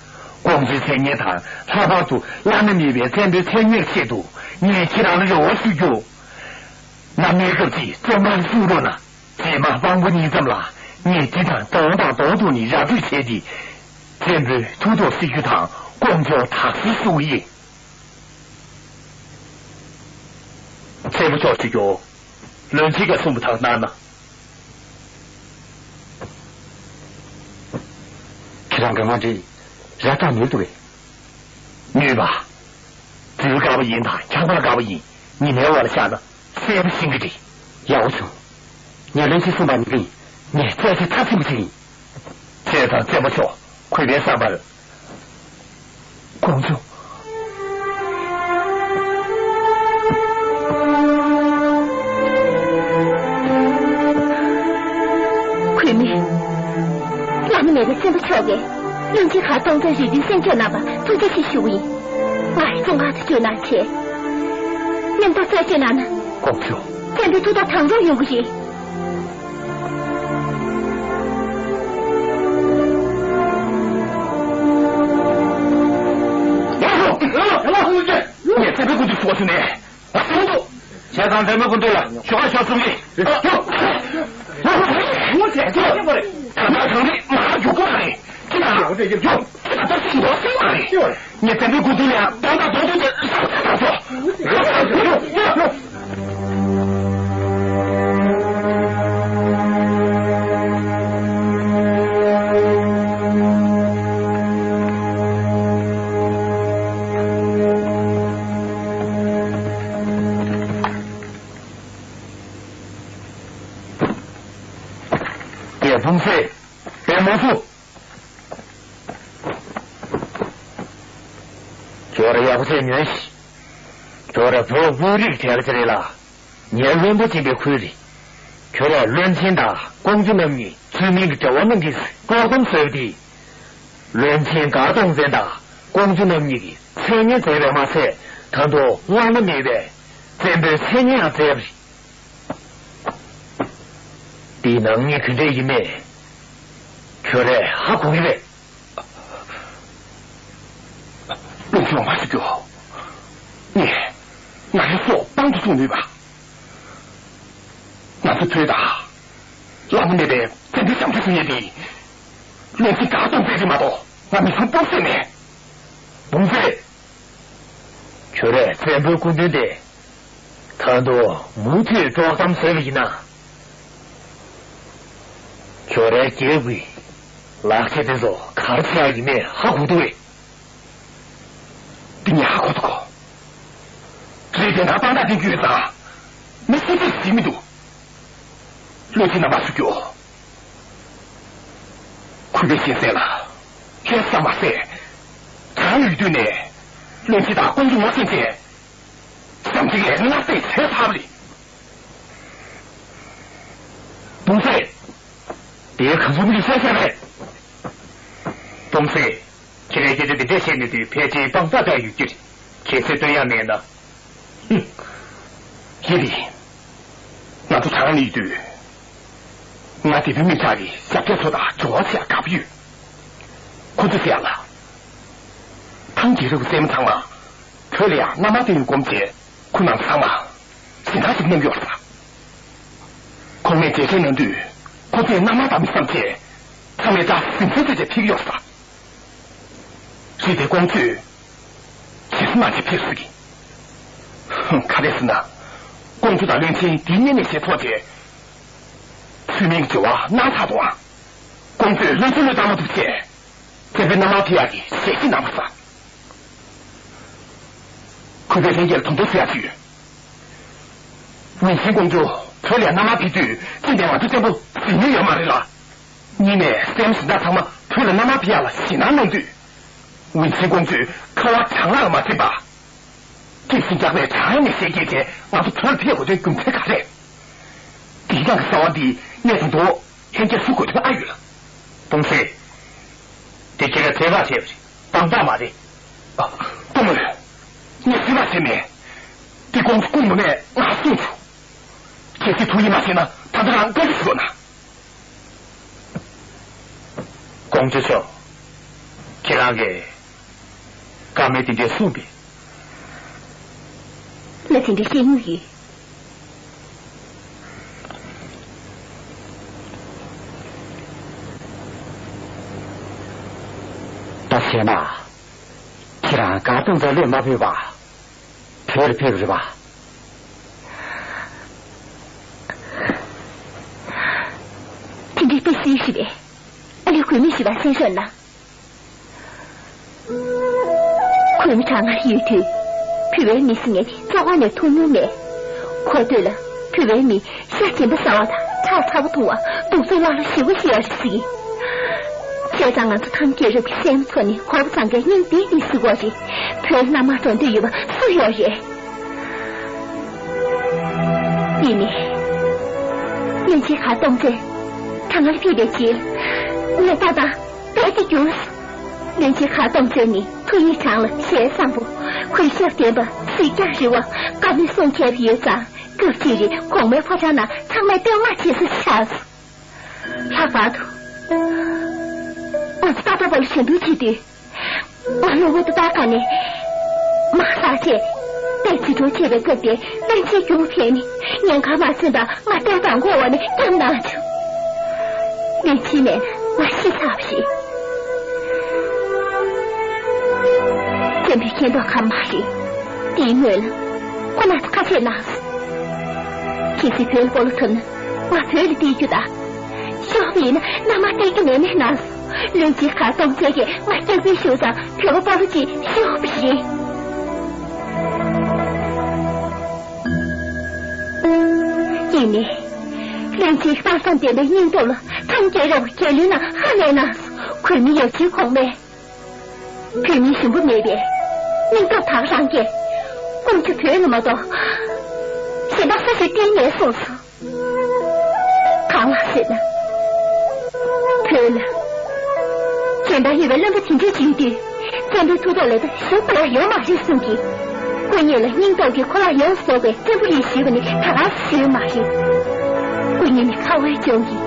ཀོང་ཇོའི་མཚན་སྙན་དང་ལྷག་པར་དུ་བླ་ན་མེད་པའི་བཙན་པོའི་མཚན་སྙན་ཆེད་དུ་ངས་ཁྱེད་རང་ལ་རེ་བ་ཞུ་རྒྱུ། གནམ་སྨད་སྐབས་ཀྱི་བཙོན་པར་བཟུང་རོགས་གནང་། རྗེས་མ་དབང་པོ་གཉིས་ཙམ་ལ་ངས་འདི་དང་གདོང་དང་གདོང་ཐུག་ནས་ར་སྤྲོད་བྱས་ཏེ། བཙན་པོའི་ཐུགས་དོགས་སེལ་རྒྱུ་དང་ཀོང་ཇོ་དག་སེལ་ཞུ་གི་ཡིན། བཙན་པོ་མཆོག་ཅིག་གྱོ། བློན་ཆེན་གྱིས་གསུངས་པ་དག་གནང་ན། ཁྱེད་རང་གི་ང་འདྲི་ར་བཏང་ནུས་འདུག་གས། ནུས་པ། རྫི་བོ་དཀར་པོ་ཡིན་དང་ཁྱང་པ་དཀར་པོ་ཡིན། ཉི་མའི་འོག་ལ་བཞག་ན་གསལ་པོ་ཤེས་ཀྱི་རེད། ཡག་པོ་བྱུང་། ངས་བློན་ཆེན་གསུངས་པ་ནི་གིན། ངས་བཙལ་ཏེ་ཚབས་ཆེན་པོ་བྱེད་ཀྱི་ཡིན། བྱས་ཙང་བཙན་པོ་མཆོག་གུས་པས་བསམ་པར། ཀོང་ཇོ། གུས་མེད། བླ་ན་མེད་པའི་བཙན་པོ་མཆོག་གིས་བློན་ཆེན་ཁ་སྟོང་བཙན་རིག་པའི་སེམས་ཁྱོད་རྣམ་པ་ཐུགས་རྗེ་ཆེ་ཞུ་བ་ཡིན། ང་ཡི་བཙོན་ཁང་དུ་བསྐྱོད་གནང་བྱས། མཉམ་དུ་རྩད་གཅོད་གནང་ན། ཀོང་ཇོ། བཙན་པོའི་ཐུགས་དོགས་དང་རུང་ཡོང་གི་རེད། ཡ་ཧོ། ཡ་ཧོ། ངས་བཙན་པོའི་སྐུ་མདུན་ཞུ་བ་ཞུ་ནས། ང་སེམས་སྡུག་བྱས་ཙང་བཙན་པོའི་སྐུ་མདུན་ལ་ཞུ་བ་ཞུ་གསུང་གི། ཡོ། ཡོ། ཡོ། ཡོ། ཡོ། ད་ལྟ་ཞུ་བ་ཞུ་ནས། ད་ལྟ་གང་རེད་མ་རྒྱུག་གི་མ་རེད། ཅི་ད། ཡོ། ཅི་ད་ད་ཞུ་བ་ཞུ་མ་རེད། ངས་བཙན་པོའི་སྐུ་མདུན་ལ་གདོང་དང་གདོང་ཐུག་ཅིག་ཞུ་བ་ཞུ་ནས། ཡོ། ཡོ། ཡོ། རྒྱལ་འབུམ་སྲས། པདྨ་བུ། ཁྱོད་ར་ཡག་པོ་བྱས་ཉོན་ཞིག་ཁྱོད་ར་བོད་དབུ་རིགས་གྲལ་གྱི་རེད་ལ། ངའི་བློན་པོ་ཆེན་པོའི་ཁུལ་རེད། ཁྱོད་ར་བློན་ཆེན་དང་ཀོང་ཇོ་རྣམ་གཉིས་ཚུལ་མིན་གྱི་འབྲེལ་བ་རྣམས་ཀྱིས་དཀྲོག་གཏམ་བཟོས་པ་དེ། བློན་ཆེན་མགར་སྟོང་བཙན་དང་ཀོང་ཇོ་རྣམ་གཉིས་ཀྱིས་མཚན་སྙན་མཛད་པས་མ་ཚད། ད་དུང་བླ་ན་མེད་པའི་བཙན་པོའི་མཚན་སྙན་ཡང་མཛད་པ་རེད། དེའི་ནང་ཉེས་ག་འདྲས་ཡིན་མིན། ཁྱོད་རས་ཧ་གོ་གི་རེད། བློན་ཆེན་མ་ཞུ་རྒྱུ། ངས་ང་རའི་སྲོག་དཔང་དུ་བཙུགས་ནུས་པ། ང་ཚོ་བོད་དང་བླ་ན་མེད་པའི་བཙན་པོའི་ཞབས་ཕྱི་ཞུ་མཁན་དེ། བློན་ཆེན་མགར་སྟོང་བཙན་རེད་མ་གཏོགས་ང་མི་ཚང་སྤོབས་སེམས་མེད། འབུམ་སྲས། ཁྱོད་རས་བཙན་པོའི་སྐུ་མདུན་དེ། ད་དུང་མུ་མཐུད་དཀྲོག་གཏམ་བཟོས་པ་ཡིན་ན། ཁྱོད་རའི་རྒྱལ་པོའི་ལག་ཆ་དེ་ཚོ་ག་རེ་བྱེད་ཡག་ཡིན་མིན་ཧ་གོ་འདུག་གས། འདི་ངས་ཧ་གོ་འདུག་གོ། རེད་དེ་ན་དཔང་རྟགས་འདི་རྒྱུ་ཡོད་ཙང་། མི་སུ་གཅིག་གཟིགས་མི་འདུག་བློན་ཆེན་རྣམ་པ་ཞུ་རྒྱུ། གུས་པས་ཞལ་གསལ་ལ། ཁྱེད་ས་མ་ཟད། གྲང་ཡུལ་དུས་ནས། བློན་ཆེན་དང་ཀོང་ཇོ་ངོ་ཤེས་བྱས། ཞབས་འདེགས་ལས་ཀ་སྣ་ཚོགས་བྱས་ཚར་བ་རེད། འབུམ་སྲས། དེའི་གང་ཟག་མི་ལ་བཤད་བཤད་རེད། འབུམ་སྲས། ཁྱེད་རས་སྐད་ཆ་འདི་འདྲས་བཤད་ནས་དུས་ཕལ་ཆེར་དཔང་རྟགས་འདྲ་ཡོད་ཀྱི་རེད། གལ་སྲིད་སྟོན་ཡག་མེད་ན། ཧུམ། ཡིན་རེད། ང་ཚོ་གྲང་ནས་ཡོད་དུས། ང་དེ་དུས་མི་ཚང་གི་ཞབས་སྐྱེལ་ཚོ་དང་འབྱོར་བ་བྱེད་དགའ་པོ་ཡོད། ཁོ་ཚོས་ཟེར་ཡག་ལ། ཐང་རྒྱལ་རབས་ཀྱི་རྩེད་མོ་ཚང་མ། བོད་ལ་ཡང་མནའ་མར་བསྟན་ཡོད་སྒོམ་བྱས། ཁོ་རྣམས་ཚང་མ། ཞེ་དྲག་ཅིག་མནན་ཡོད་ས། ཁོང་མས་འགྲེལ་བཤད་གནང་དུས། ཁོ་ཚོས་མནའ་མར་བཏང་མི་བསམ་བྱས། ཚང་མས་སྐྲག་སེམས་ཚེར་ཚེར་བྱས་ཕེབས་ཡོད་ས། རེད་དེ་ཀོང་ཇོས། ཇི་སྲིད་མ་བྱས་ཕེབས་ཟེར་གི། ཧུམ། ག་རེ་ཟེར་ན། ཀོང་ཇོ་དང་བློན་ཆེན་དེ་གཉིས་ནས་ཞལ་ཐོགས་ཏེ། ཚུལ་མིན་གྱི་འབྲེལ་བ་གནང་ཚར་འདུག་ཨང་། ཀོང་ཇོས་བློན་ཆེན་བློས་བཏང་མ་ཐུབ་བྱས། བཙན་པོའི་མནའ་མར་ཕེབས་ཡག་གི་ཞལ་བཞེས་གནང་བ་ས། གུས་པས་ལྷན་རྒྱས་ལ་དོ་དམ་ཞུ་ཡག་ཅིག་ཡོད། ཝུན་ཆིན་ཀོང་ཇོ་བོད་ལ་མནའ་མར་ཕེབས་དུས་ཅི་ནས་ང་ཚོ་བཙན་པོ་ཟིན་ནི་ཡོད་མ་རེད་ལ། གཉིས་ནས་སྲས་མོ་གཞན་དག་ཚང་མ་བོད་ལ་མནའ་མར་ཕེབས་ཡག་ལ་ཞེད་སྣང་གནང་དུས། ཝུན་ཆིན་ཀོང་ཇོས་ཁ་བ་གྲང་ངར་ལ་མ་ཚིམ་པ། སྐད་ཆ་འཇགས་པའི་གྲང་ངར་ནས་ཞལ་གྱེས་བྱས་ང་ཚོ་བོད་ལ་ཕེབས་དགོས་དོན་རྒྱུ་མཚན་ག་རེ་རེད། དེང་སང་གི་གསང་བ་འདི་གནས་དང་དོ། ལྷན་རྒྱས་སུ་དགོས་དོན་ཨ་ཡོད་ལ། གཏོང་སྲིད། དེ་ཁྱེད་རང་ཚེ་བག་བྱས་པ་རེད། དཔང་རྟགས་མ་རེད། ཨ། གཏོང་མོད། ངས་ཚེ་བག་བྱས་མེད། དེ་ཀོང་ཇོ་སྐུ་ངོ་མས་ང་གསུངས་བྱུང་། ཁྱེད་ཚོས་ཐུགས་ཡིད་མ་ཆེས་ན་ད་ལྟ་རང་བཀའ་འདྲི་ཞུ་རོགས་གནང་། ཀོང་ཇོ་མཆོག་ཁྱེད་རང་གིས་བཀའ་མོལ་དེ་འདྲ་གསུངས་པས། ང་དེ་འདྲ་བཤད་མྱོང་ཡོད། ད་བྱས་ན། ཁྱེད་རང་གར་གཏོང་མཛད་ལས་མ་ཕེབས་པ། བོད་ལ་ཕེབས་རེད་པ། དེ་འདྲའི་དཔེ་སྲིད་ཞིག་རེད། ཨ་ལས་གོས་མི་ཞིག་པ་སེམས་ཤོར་ན། གོས་མི་གྲང་ངར་ཡོད་དུས། བོད་པའི་མི་ཟེར་མཁན་དེ་རྩ་བ་ནས་མཐོང་མྱོང་མེད། གོ་ཐོས་ལ་བོད་པའི་མི་ཤ་སྦྱིན་པ་ཟ་བ་དང་ཁྲག་ཚ་པོ་འཐུང་བ་གདུག་རྩུབ་ཀླ་ཀློ་ཞེ་པོ་ཞིག་ཡོད་རེད་ཟེར་གི། བྱས་ཙང་ང་ཚོ་ཐང་རྒྱལ་རབས་ཀྱི་སྲས་མོ་ཚོ་ནི་གོ་བ་བཟང་མཁན་སྙིང་ལྡན་ནི་ཟེར་གོ་རེད། བོད་ལ་མནའ་མར་འགྲོ་འདོད་ཡོད་པ་སུ་ཡོད་རེད། ཡིན་ནའི། བློན་ཆེན་གར་གཏོང་མཛད། ད་ང་ལ་ཕེབས་པའི་རྗེས། ངས་ལྟ་དང་། དཔལ་གྱི་འགྱུར། བློན་ཆེན་གར་གཏོང་མཛད་ནི་ཐུགས་ཡིད་དྲང་ལ་ཞལ་བཟང་པོ། གུས་ཞབས་ལྡན་པ། གཟིགས་རྒྱང་རིང་བ། བཀའ་མོལ་གསུང་མཁས་པ་ཡོད་ཙང་། སྐབས་གཅིག་རེ་གོང་མའི་ཕོ་བྲང་ནང་ཚང་མས་བསྟོད་བསྔགས་བྱེད་ས་ཆགས་སོང་། ལྷག་པར་དུ། ང་ཚོ་ཏག་ཏག་པ་ལ་ཞལ་འདོན་བྱེད་དུས། ང་ལོ་བོ་དུ་ཏག་ཀ་ནས། མ་ལྷག་བྱས། དཔེ་ཇི་འཕྲོ་བྱེད་པའི་སྐབས་དེ་བློན་ཆེན་རྒྱུགས་ཕེབས་ནས་ཉེན་ཁར་མ་ཚུད་པར་ང་ལྟར་དང་པོ་འོག་ནས་བསྐྱབས་གནང་བྱུང་། བློན་ཆེན་མེད་ན་ང་ཤི་ཚར་བ་རེད། བཙན་པོའི་མཁྱེན་རྟོགས་ཁ་མ་རེད། དེའི་སྔོན་ལ་ཁོ་ན་ཚོ་ཁ་ཆད་གནང་སོང་། གལ་སྲིད་བོད་ལ་སྤོ་ལོ་ཐུབ་ན་ང་བོད་ལ་བསྡད་རྒྱུ་དང་། ཤོག་བུ་ཡིན་ན་མནའ་མ་སྟེར་གྱི་མེད་མེད་གནང་སོང་། བློན་ཆེན་གར་གཏོང་མཛད་ཀྱིས་ང་སྐྱབས་མགོན་ཞུ་ཙང་བོད་པ་སྤོ་ལོ་ཅིག་ཤོག་བུ་རེད། ཡིན་ནའི། བློན་ཆེན་གཏམ་བཟང་ལྡན་པའི་སྙིང་སྟོབས་ལ་ཐང་རྒྱལ་རབས་རྒྱལ་བློན་རྣམས་ཧ་ལས་གནང་སོང་། གོང་མའི་ཡབ་ཆེན་གོང་མས། བོད་མིའི་ཞུམ་པ་མེད་པའི་སྙིང་སྟོབས་དག་རང་སྐྱེས། ཀོང་ཇོ་བོད་ལ་མ་གཏོགས། གཞན་པ་ས་ཆ་གཏན་ནས་སོང་སོང་། གང་ལགས་ཟེར་ན། བོད་ལ་གཞན་དག་ཡོད་པའི་བློན་པོ་དེ་འདྲས་ཅིག་ཡོད་དུས། བཙན་པོའི་ཐུགས་ཐོག་ལ་ད་གཞུག་པ་ལ་ཡོད་མ་རེད་གསུང་གི། སྐུ་ཉིད་ལ་སྙིང་སྟོབས་ཀྱིས་གོ་ལ་ཡོངས་རྫོགས་པའི་བཙན་པོ་རེད་ཞུས་པ་ནི་ད་ག་ཞུས་མ་རེད། སྐུ་ཉིད་ནི་ཁ་བའི་ལྗོངས་ཀྱི་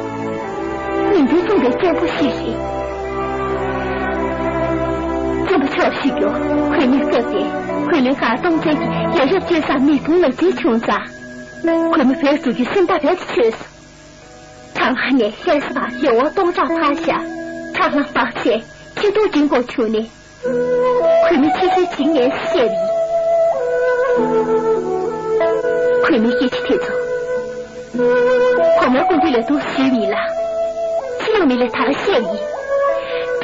ཉིན་མཐའི་གསུངས་པའི་བཙན་པོ་ཞིག་རེད། བཙན་པོ་མཆོག་ཞུ་རྒྱུ། གོང་མའི་སྐབས་དེ་གོང་མའི་གར་གཏོང་ཅན་གྱི་ཡ་རབས་སྤྱོད་བཟང་མིག་མཐོང་ལག་ཟིན་བྱུང་ཙང་། གོང་མ་བོད་འགྲོ་རྒྱུའི་སེམས་ཐག་རྦད་དེ་ཆོད་སོང་། གྲང་ལྷགས་ནས་ལྷས་ས་བར་ལེའུ་སྟོང་ཕྲག་ཕར་བཞག། ཁྲག་རླངས་འབག་བྱས་ཆེ་མཐོང་འབྱིན་དགོས་བྱུང་ནས། གོང་མའི་ཆེ་ཆེར་བྱིངས་ནས་བཤད་པ་ཡིན། གོང་མའི་སྐད་ཆ་དེ་ཚོ། གོང་མའི་སྐུ་མདུན་ལ་འདུག་ཞུས་པ་ཡིན་ལ། ཕྱི་ལོགས་མི་ལ་ད་ག་བཤད་པ་ཡིན།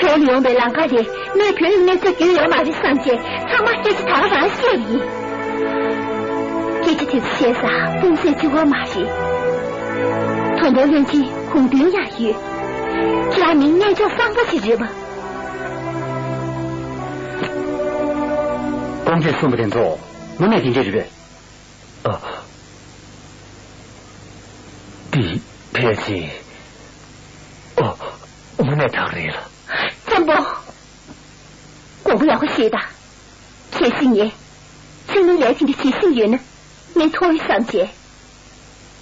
བོད་ལ་ཡོང་པའི་ལམ་ཁ་ལས་མོས་བོད་ཀྱི་གནས་ཚུལ་རྒྱུས་ཡོད་མ་རེད་བསམ་བྱས་ཚང་མ་སྐད་ཆ་ད་ག་རང་བཤད་པ་ཡིན། སྐད་ཆ་དེ་ཚོ་བཤད་ས་སྤུངས་ཚད་གཅིག་པོ་མ་རེད། དོན་དག་བློན་ཆེན་དགོངས་དོན་ཡང་ཡོད། ཁྱེད་རང་མི་རྣལ་འབྱོར་བཟང་པོ་ཞིག་རེད་པ། ཀོང་ཇོས་གསུངས་པ་དེ་ཚོ་དངོས་གནས་དེ་འདྲ་རེད་པས། ཨ། འདི་ཕལ་ཆེར། ཨ། དངོས་གནས་དག་རེད་ལ། བཙན་པོ། དགོངས་པ་ཡག་པོ་བཞེས་དང་། གལ་སྲིད་ངས་ཚུལ་མིན་ལས་དེ་འདྲ་བྱེད་སྲིད་ཡོད་ན་ངས་མཐོང་ཡོད་བསམ་བྱས།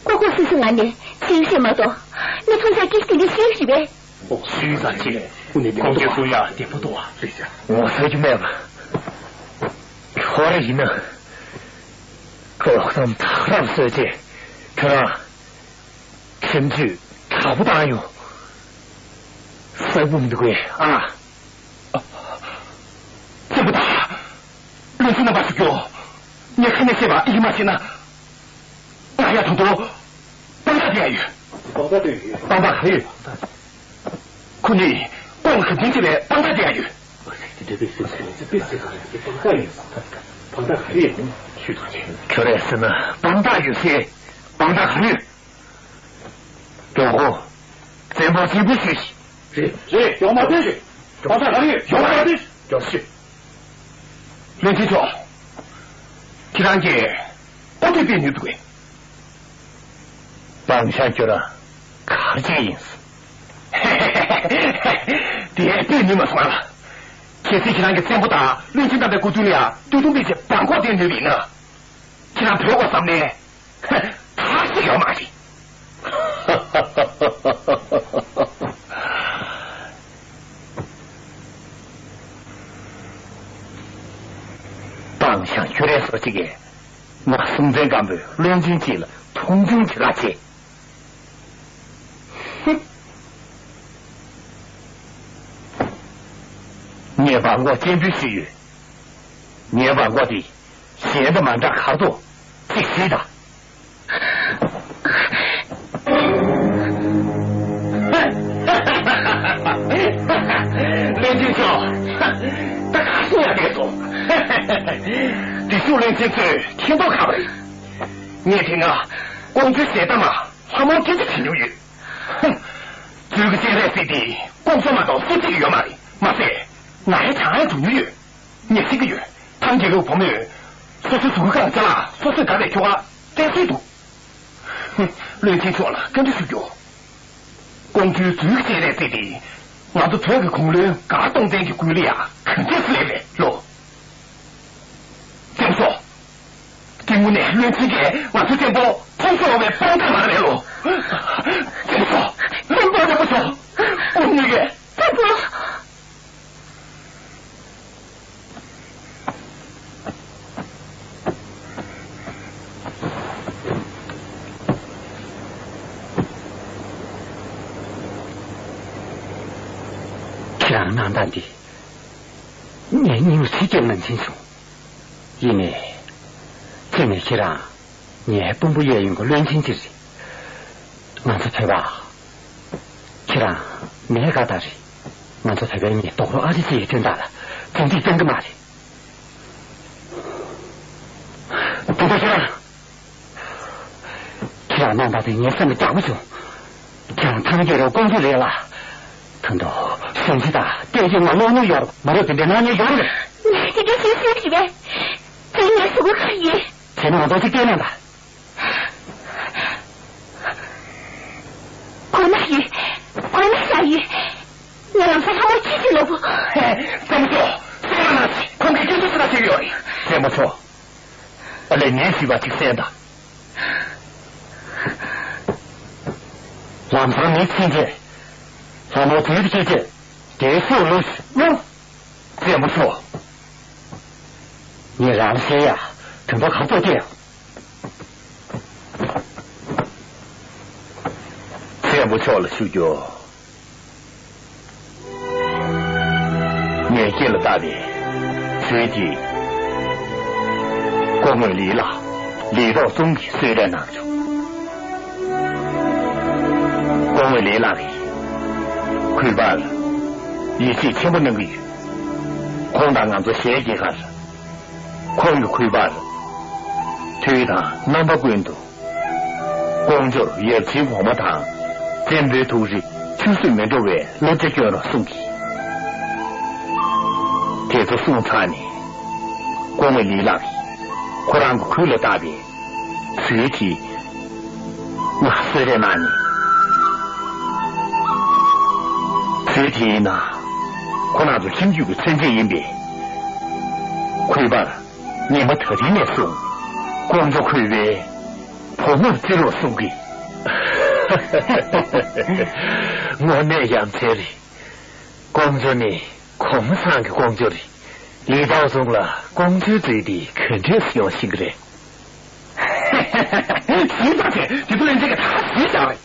ཀོ་ཀོ་སུ་སུ་ང་ནས་ཚིག་རེ་མ་གཏོགས་ནི་མཐོང་ཆ་སྐྱེས་ཀྱི་འདི་ཤེས་རེད་པས། ཞུས་ཙང་ཅི་ཁོང་གི་གསུང་ཡག་བདེ་པོ་འདུག་བ། ངོ་ཚ་རྒྱུ་མེད་པ། ཁོ་ར་ཡིན་ན། ཁོ་ལོག་སམ་ཐག་རབ་སོས་ཅེ་ཁྱོད་རང་ཁྱིམ་རྒྱུད་དྲག་པོ་བཏང་ཡོང་། སྲས་བུ་མི་འདུག་གས་ཨ། ཚེ་བུ་དང་། བློན་ཆེན་རྣམ་པ་ཞུ་རྒྱུ། ངས་ཁ་ནས་བཤད་པ་ཡིན་མ་ཤེས་ན། ང་ཡ་དང་དུ། དཔང་རྟགས་དེ་ཡ་ཡོད། དཔང་རྟགས་དེ་ཡོད། དཔང་རྟགས་ག་རེ་ཡོད། ཁོ་ནི་ཀོང་གི་འཛིན་གྱི་བའི་དཔང་རྟགས་དེ་ཡ་ཡོད། དཔང་རྟགས་ག་རེ་ཡོད། ཁྱོད་རེད་ཟེར་ན་དཔང་རྟགས་ཡོད་ཟེར། དཔང་རྟགས་ག་རེ་ཡོད། མགྱོགས་པོ། བཙན་པོ་གཅིག་པུ་ཞུས་ཤིག་རེད། རེད། མགྱོགས་མ་ཐོན་ཞིག་མགྱོགས་ས་ག་རེ་ཡོད། མགྱོགས་མ་ཐོན་ཞིག་མགྱོགས་ཞུ། བློན་ཆེན་མཆོག་ཁྱེད་རང་གིས་ཨོ་ཐོས་པའི་ནུས་འདུག་གས། སྤང་བྱ་ཁྱོད་རང་གར་བྱས་ཡིན། དེ་དཔེ་ནུས་མ་སོང་ལ། གལ་སྲིད་ཁྱེད་རང་གིས་བཙན་པོ་དང་བློན་ཆེན་རྣམ་པའི་སྐུ་མདུན་ལ་ཡང་སྟོད་ཐུང་པའི་ཆེད་བང་ཁོག་དེ་ནུས་པ་ཡིན་ན། ཁྱེད་རང་བོད་སྐོར་བསམ་ནས། ཐག་ཞིག་ཡོད་མ་རེད། ཨང་ཤང་ཁྱོད་རའི་སོ་གཅིག་གིས་ང་སྲོང་བཙན་སྒམ་པོའི་བློན་ཆེན་གཅིག་ལ་མཐོང་ཆུང་བྱེད་ག་བྱེད། ངའི་བ་མགོ་སྤྱན་འབུལ་ཞུས་ཡོད། ངའི་བ་མགོ་དེ་གཞན་དང་མ་འདྲ་གར་དོ་གཅིག་ཞུས་དང་། བློན་ཆེན་མཆོག་ད་ག་སོང་ཡ་བསྡད་སོང་། དེ་ཤུགས་བློན་ཆེན་ཚོས་མཁྱེན་མདོག་ཁ་པོ་རེད། ངས་དེ་སྔ་ཀོང་ཇོའི་ཞལ་གདམས་ལ་ལྷ་མོར་སྐད་ཆ་དྲིས་མྱོང་ཡོད། ཧུམ། ཇོ་བོའི་སྤྱན་རས་གཟིགས་དེ་ཀོང་ཇོ་མ་གཏོགས་སུ་གཅིག་ཡོད་མ་རེད་མ་ཟད། ང་རང་ཡང་འགྲོ་མྱོང་ཡོད། ངས་ཤེས་ཀྱི་ཡོད། ཐང་རྒྱལ་ཁབ་བུ་མོས་སོ་སོའི་གཟུགས་པོའི་ཁ་ལ་ཅ་ལག་སོ་སོས་དགའ་བའི་ཁྱོ་ག་སྤྲད་སྲོལ་འདུག། ཧུམ། བློན་ཆེན་མཆོག་ལ་བཀའ་འདྲི་ཞུ་རྒྱུ། ཀོང་ཇོའི་ཇོ་བོའི་སྤྱན་རས་གཟིགས་དེ་ང་ཚོ་བོད་ཀྱི་གུང་བློན་མགར་སྟོང་བཙན་གྱི་སྐུ་ལ་ཡ་ག་འདྲས་སླེབས་པས་ལོ། བཙན་པོ་མཆོག་དངོས་གནས་བློན་ཆེན་གྱིས་ང་ཚོའི་བཙན་པོ་མཐོང་ཆུང་བའི་དཔང་རྟགས་མ་རེད་ལོ། བཙན་པོ་མཆོག་བཙན་པོ་རིན་པོ་ཆེ། དངོས་གནས་ཀྱི་བཙན་པོ། ཁྱེད་རང་གནང་སྟངས་འདི་ངས་སྙིང་ལ་ཚིག་སྐྱེལ་ནང་བཞིན་བྱུང་། ཡིན་ནའི། ཚེ་ནས་ཁྱེད་རང་ངའི་དཔོན་པོ་གཡས་གཡོན་གྱི་བློན་ཆེན་གཅིག་རེད། ང་ཚོ་བོད་པ། ཁྱེད་རང་མེད་ག་ད་རེད། ང་ཚོ་བོད་པའི་མི་རྡོག་རོ་ཨ་རི་ཅིག་གི་དོན་དག་ལ་བཙན་ཁྲིད་གཏོང་གི་མ་རེད། དེ་ཚོ་ཁྱེད་རང་། ཁྱེད་རང་གནང་སྟངས་དེ་ངའི་སེམས་ལ་རྒྱགས་པོ་བྱུང་། ཁྱེད་རང་ཐང་རྒྱལ་རབས་ཀོང་ཇོ་རེད་ལ། ད་དུང་གཞོན་སྐྱེས་དང་བལྟས་ཀྱི་ང་བློ་ནུ་ཡོད་རེད། མ་རབས་དེ་འདྲ་གནང་མྱོང་ཡོད་རེད། ངས་དེ་འདྲ་ཞུ་སྲོལ་ཞིག་རེད། དེ་ངའི་གཟུགས་པོ་ག་ཡིན། བྱས་ན་ང་ཚོ་གཅིག་བལྟས་ན་ད། གོ་ན་ཡོད། གོ་ན་ཤ་ཡོད། ངས་ལམ་སང་ལྷ་མོར་ཅི་ཞིག་ལབ་བུ། ཧེ། བཙན་པོ་མཆོག་གསན་རོགས་གནང་ཞིག་ཁོང་གིས་སྐད་ཆ་ཅི་ལ་བཤད་ཀྱི་ཡོད་རེད། བཙན་པོ་མཆོག་ཨ་ལས་ངས་ཞུས་པ་ཅིག་གསན་དང་། ལམ་སང་མི་ཕྱིན་རྗེས། ལྷ་མོ་དུས་ཀྱི་སྐད་ཆ་དེ་སོགས་ལོས་ཤོད། བཙན་པོ་མཆོག་ངས་རང་བཤད་ཡ་དོན་པ་ག་ཚོད་སྐྱེ། བཙན་པོ་མཆོག་ལ་ཞུ་རྒྱུ། ངས་སྐེ་ལ་བཏགས་པའི་ཚུལ་དེ། སྐུ་ངོ་ལི་ལགས་ལི་ཏོག་ཙུང་གིས་གསོལ་རས་གནང་བྱུང་། སྐུ་ངོ་ལི་ལགས་ཀྱིས་གུས་པར་ཡིད་ཆེས་ཆེན་པོ་གནང་གི་ཡོད། ཁོང་དང་ང་ཚོ་ཞལ་གྱེས་ཁར། ཁོང་གིས་གུས་པར་དུས་དང་རྣམ་པ་ཀུན་ཏུ། ཀོང་ཇོར་ཡབ་ཆེན་གོང་མ་དང་བཙན་པོའི་ཐུགས་རེ་ཆུད་ཟོས་མི་འགྲོ་བའི་བསླབ་བྱ་སྐྱོན་རོགས་གསུང་གི། དེ་ཚོ་གསུངས་ཚར་ནས། སྐུ་ངོ་ལི་ལགས་ཀྱིས་ཁོ་རང་གི་གུས་ལ་བཏགས་པའི་ཚུལ་དེ་ང་གསོལ་རས་གནང་ནས། ཚུལ་དེ་ཡིན་ན་ཁོ་རང་ཚོ་ཁྱིམ་རྒྱུད་ཀྱི་མཚོན་བྱེད་ཡིན་པས། གུས་པར་ཉི་མ་ད་རིང་ནས་བཟུང་ཀོང་ཇོ་གུས་པའི་བུ་མོར་བརྩི་རོགས་གསུང་གི། དངོས་གནས་ཡ་མཚན་རེད། ཀོང་ཇོ་ནི་གོང་མ་ཚང་གི་ཀོང་ཇོ་རེད། ལི་ཏོག་ཙུང་ལ་ཀོང་ཇོའི་རྫས་འདི་ག་འདྲས་སེ་ཡོང་ཤེས་ཀྱི་རེད། ཞིག་ཙམ་བྱས་དེ་ཚོ་ལན་ཅིག་གི་ད་ཞིག་ཙམ་རེད།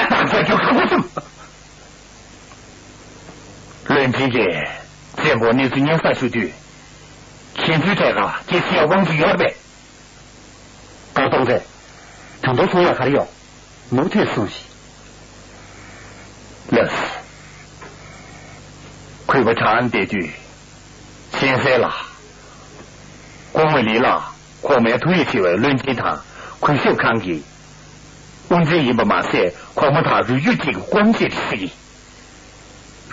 ད་ཚོད་རྒྱུ་ཁག་པོ་གསུམ། བློན་ཆེན་གྱིས་བཙན་པོར་གནས་ཚུལ་སྙན་སེང་ཞུ་དུས། ཁྱེད་ཚོའི་གྲས་ཀ་སྐད་ཆ་ཡག་པོ་ཅིག་ཡོད་རེད་པས། མགར་སྟོང་བཙན། ད་དུང་གསུང་ཡག་ག་རེ་ཡོད། མུ་མཐུད་གསུངས་ཤིག་ལགས་སོ། གུས་པ་དྲང་བསྡད་དུས། གཤེན་གསལ་ལགས། སྐུ་ངོ་ལི་ལགས་གོང་མའི་ཐུགས་ཡིད་ཆེས་པའི་བློན་ཆེན་དང་གུས་ཞབས་ཁང་གི་དབུ་འཛིན་ཡིན་པ་མ་ཟད་གོང་མ་དང་རུས་རྒྱུད་གཅིག་གི་སྐུ་ངོ་ཅིག་རེད་ཟེར་གི།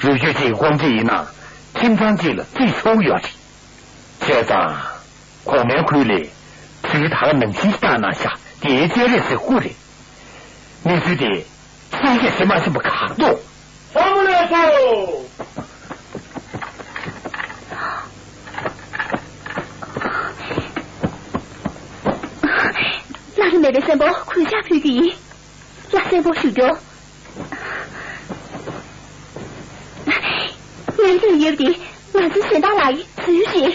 རུས་རྒྱུད་གཅིག་གི་སྐུ་ངོ་ཅིག་ཡིན་ན་ཁྱིམ་ཚང་གཅིག་ལ་བརྩི་ཆོག་ཡོད་རེད། བྱས་ཙང་། གོང་མའི་ཁུར་ལས་ཚུལ་ད་ག་ནང་བཞིན་བཏང་གནང་ཤག་དེའི་སྤྱན་རས་གཟིགས་སྐུ་རེད། གནས་ཚུལ་དེ་ཤེས་བཞིན་ཤེས་མ་ཤེས་པ་ག་རེ་འདུག་ལྷ་མོ་ལས་སོ། བླ་ན་མེད་པའི་བཙན་པོར་གུས་ཕྱག་ཕུལ་རྒྱུ་ཡིན། ལྷ་བཙན་པོར་ཞུ་རྒྱུ། ངའི་ལུས་ཡོད་དེ་ང་ཚོའི་གཞན་དག་ལ་ཡི་ཚུལ་རེད།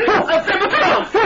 ཨ། བཙན་པོ་ཐོངས།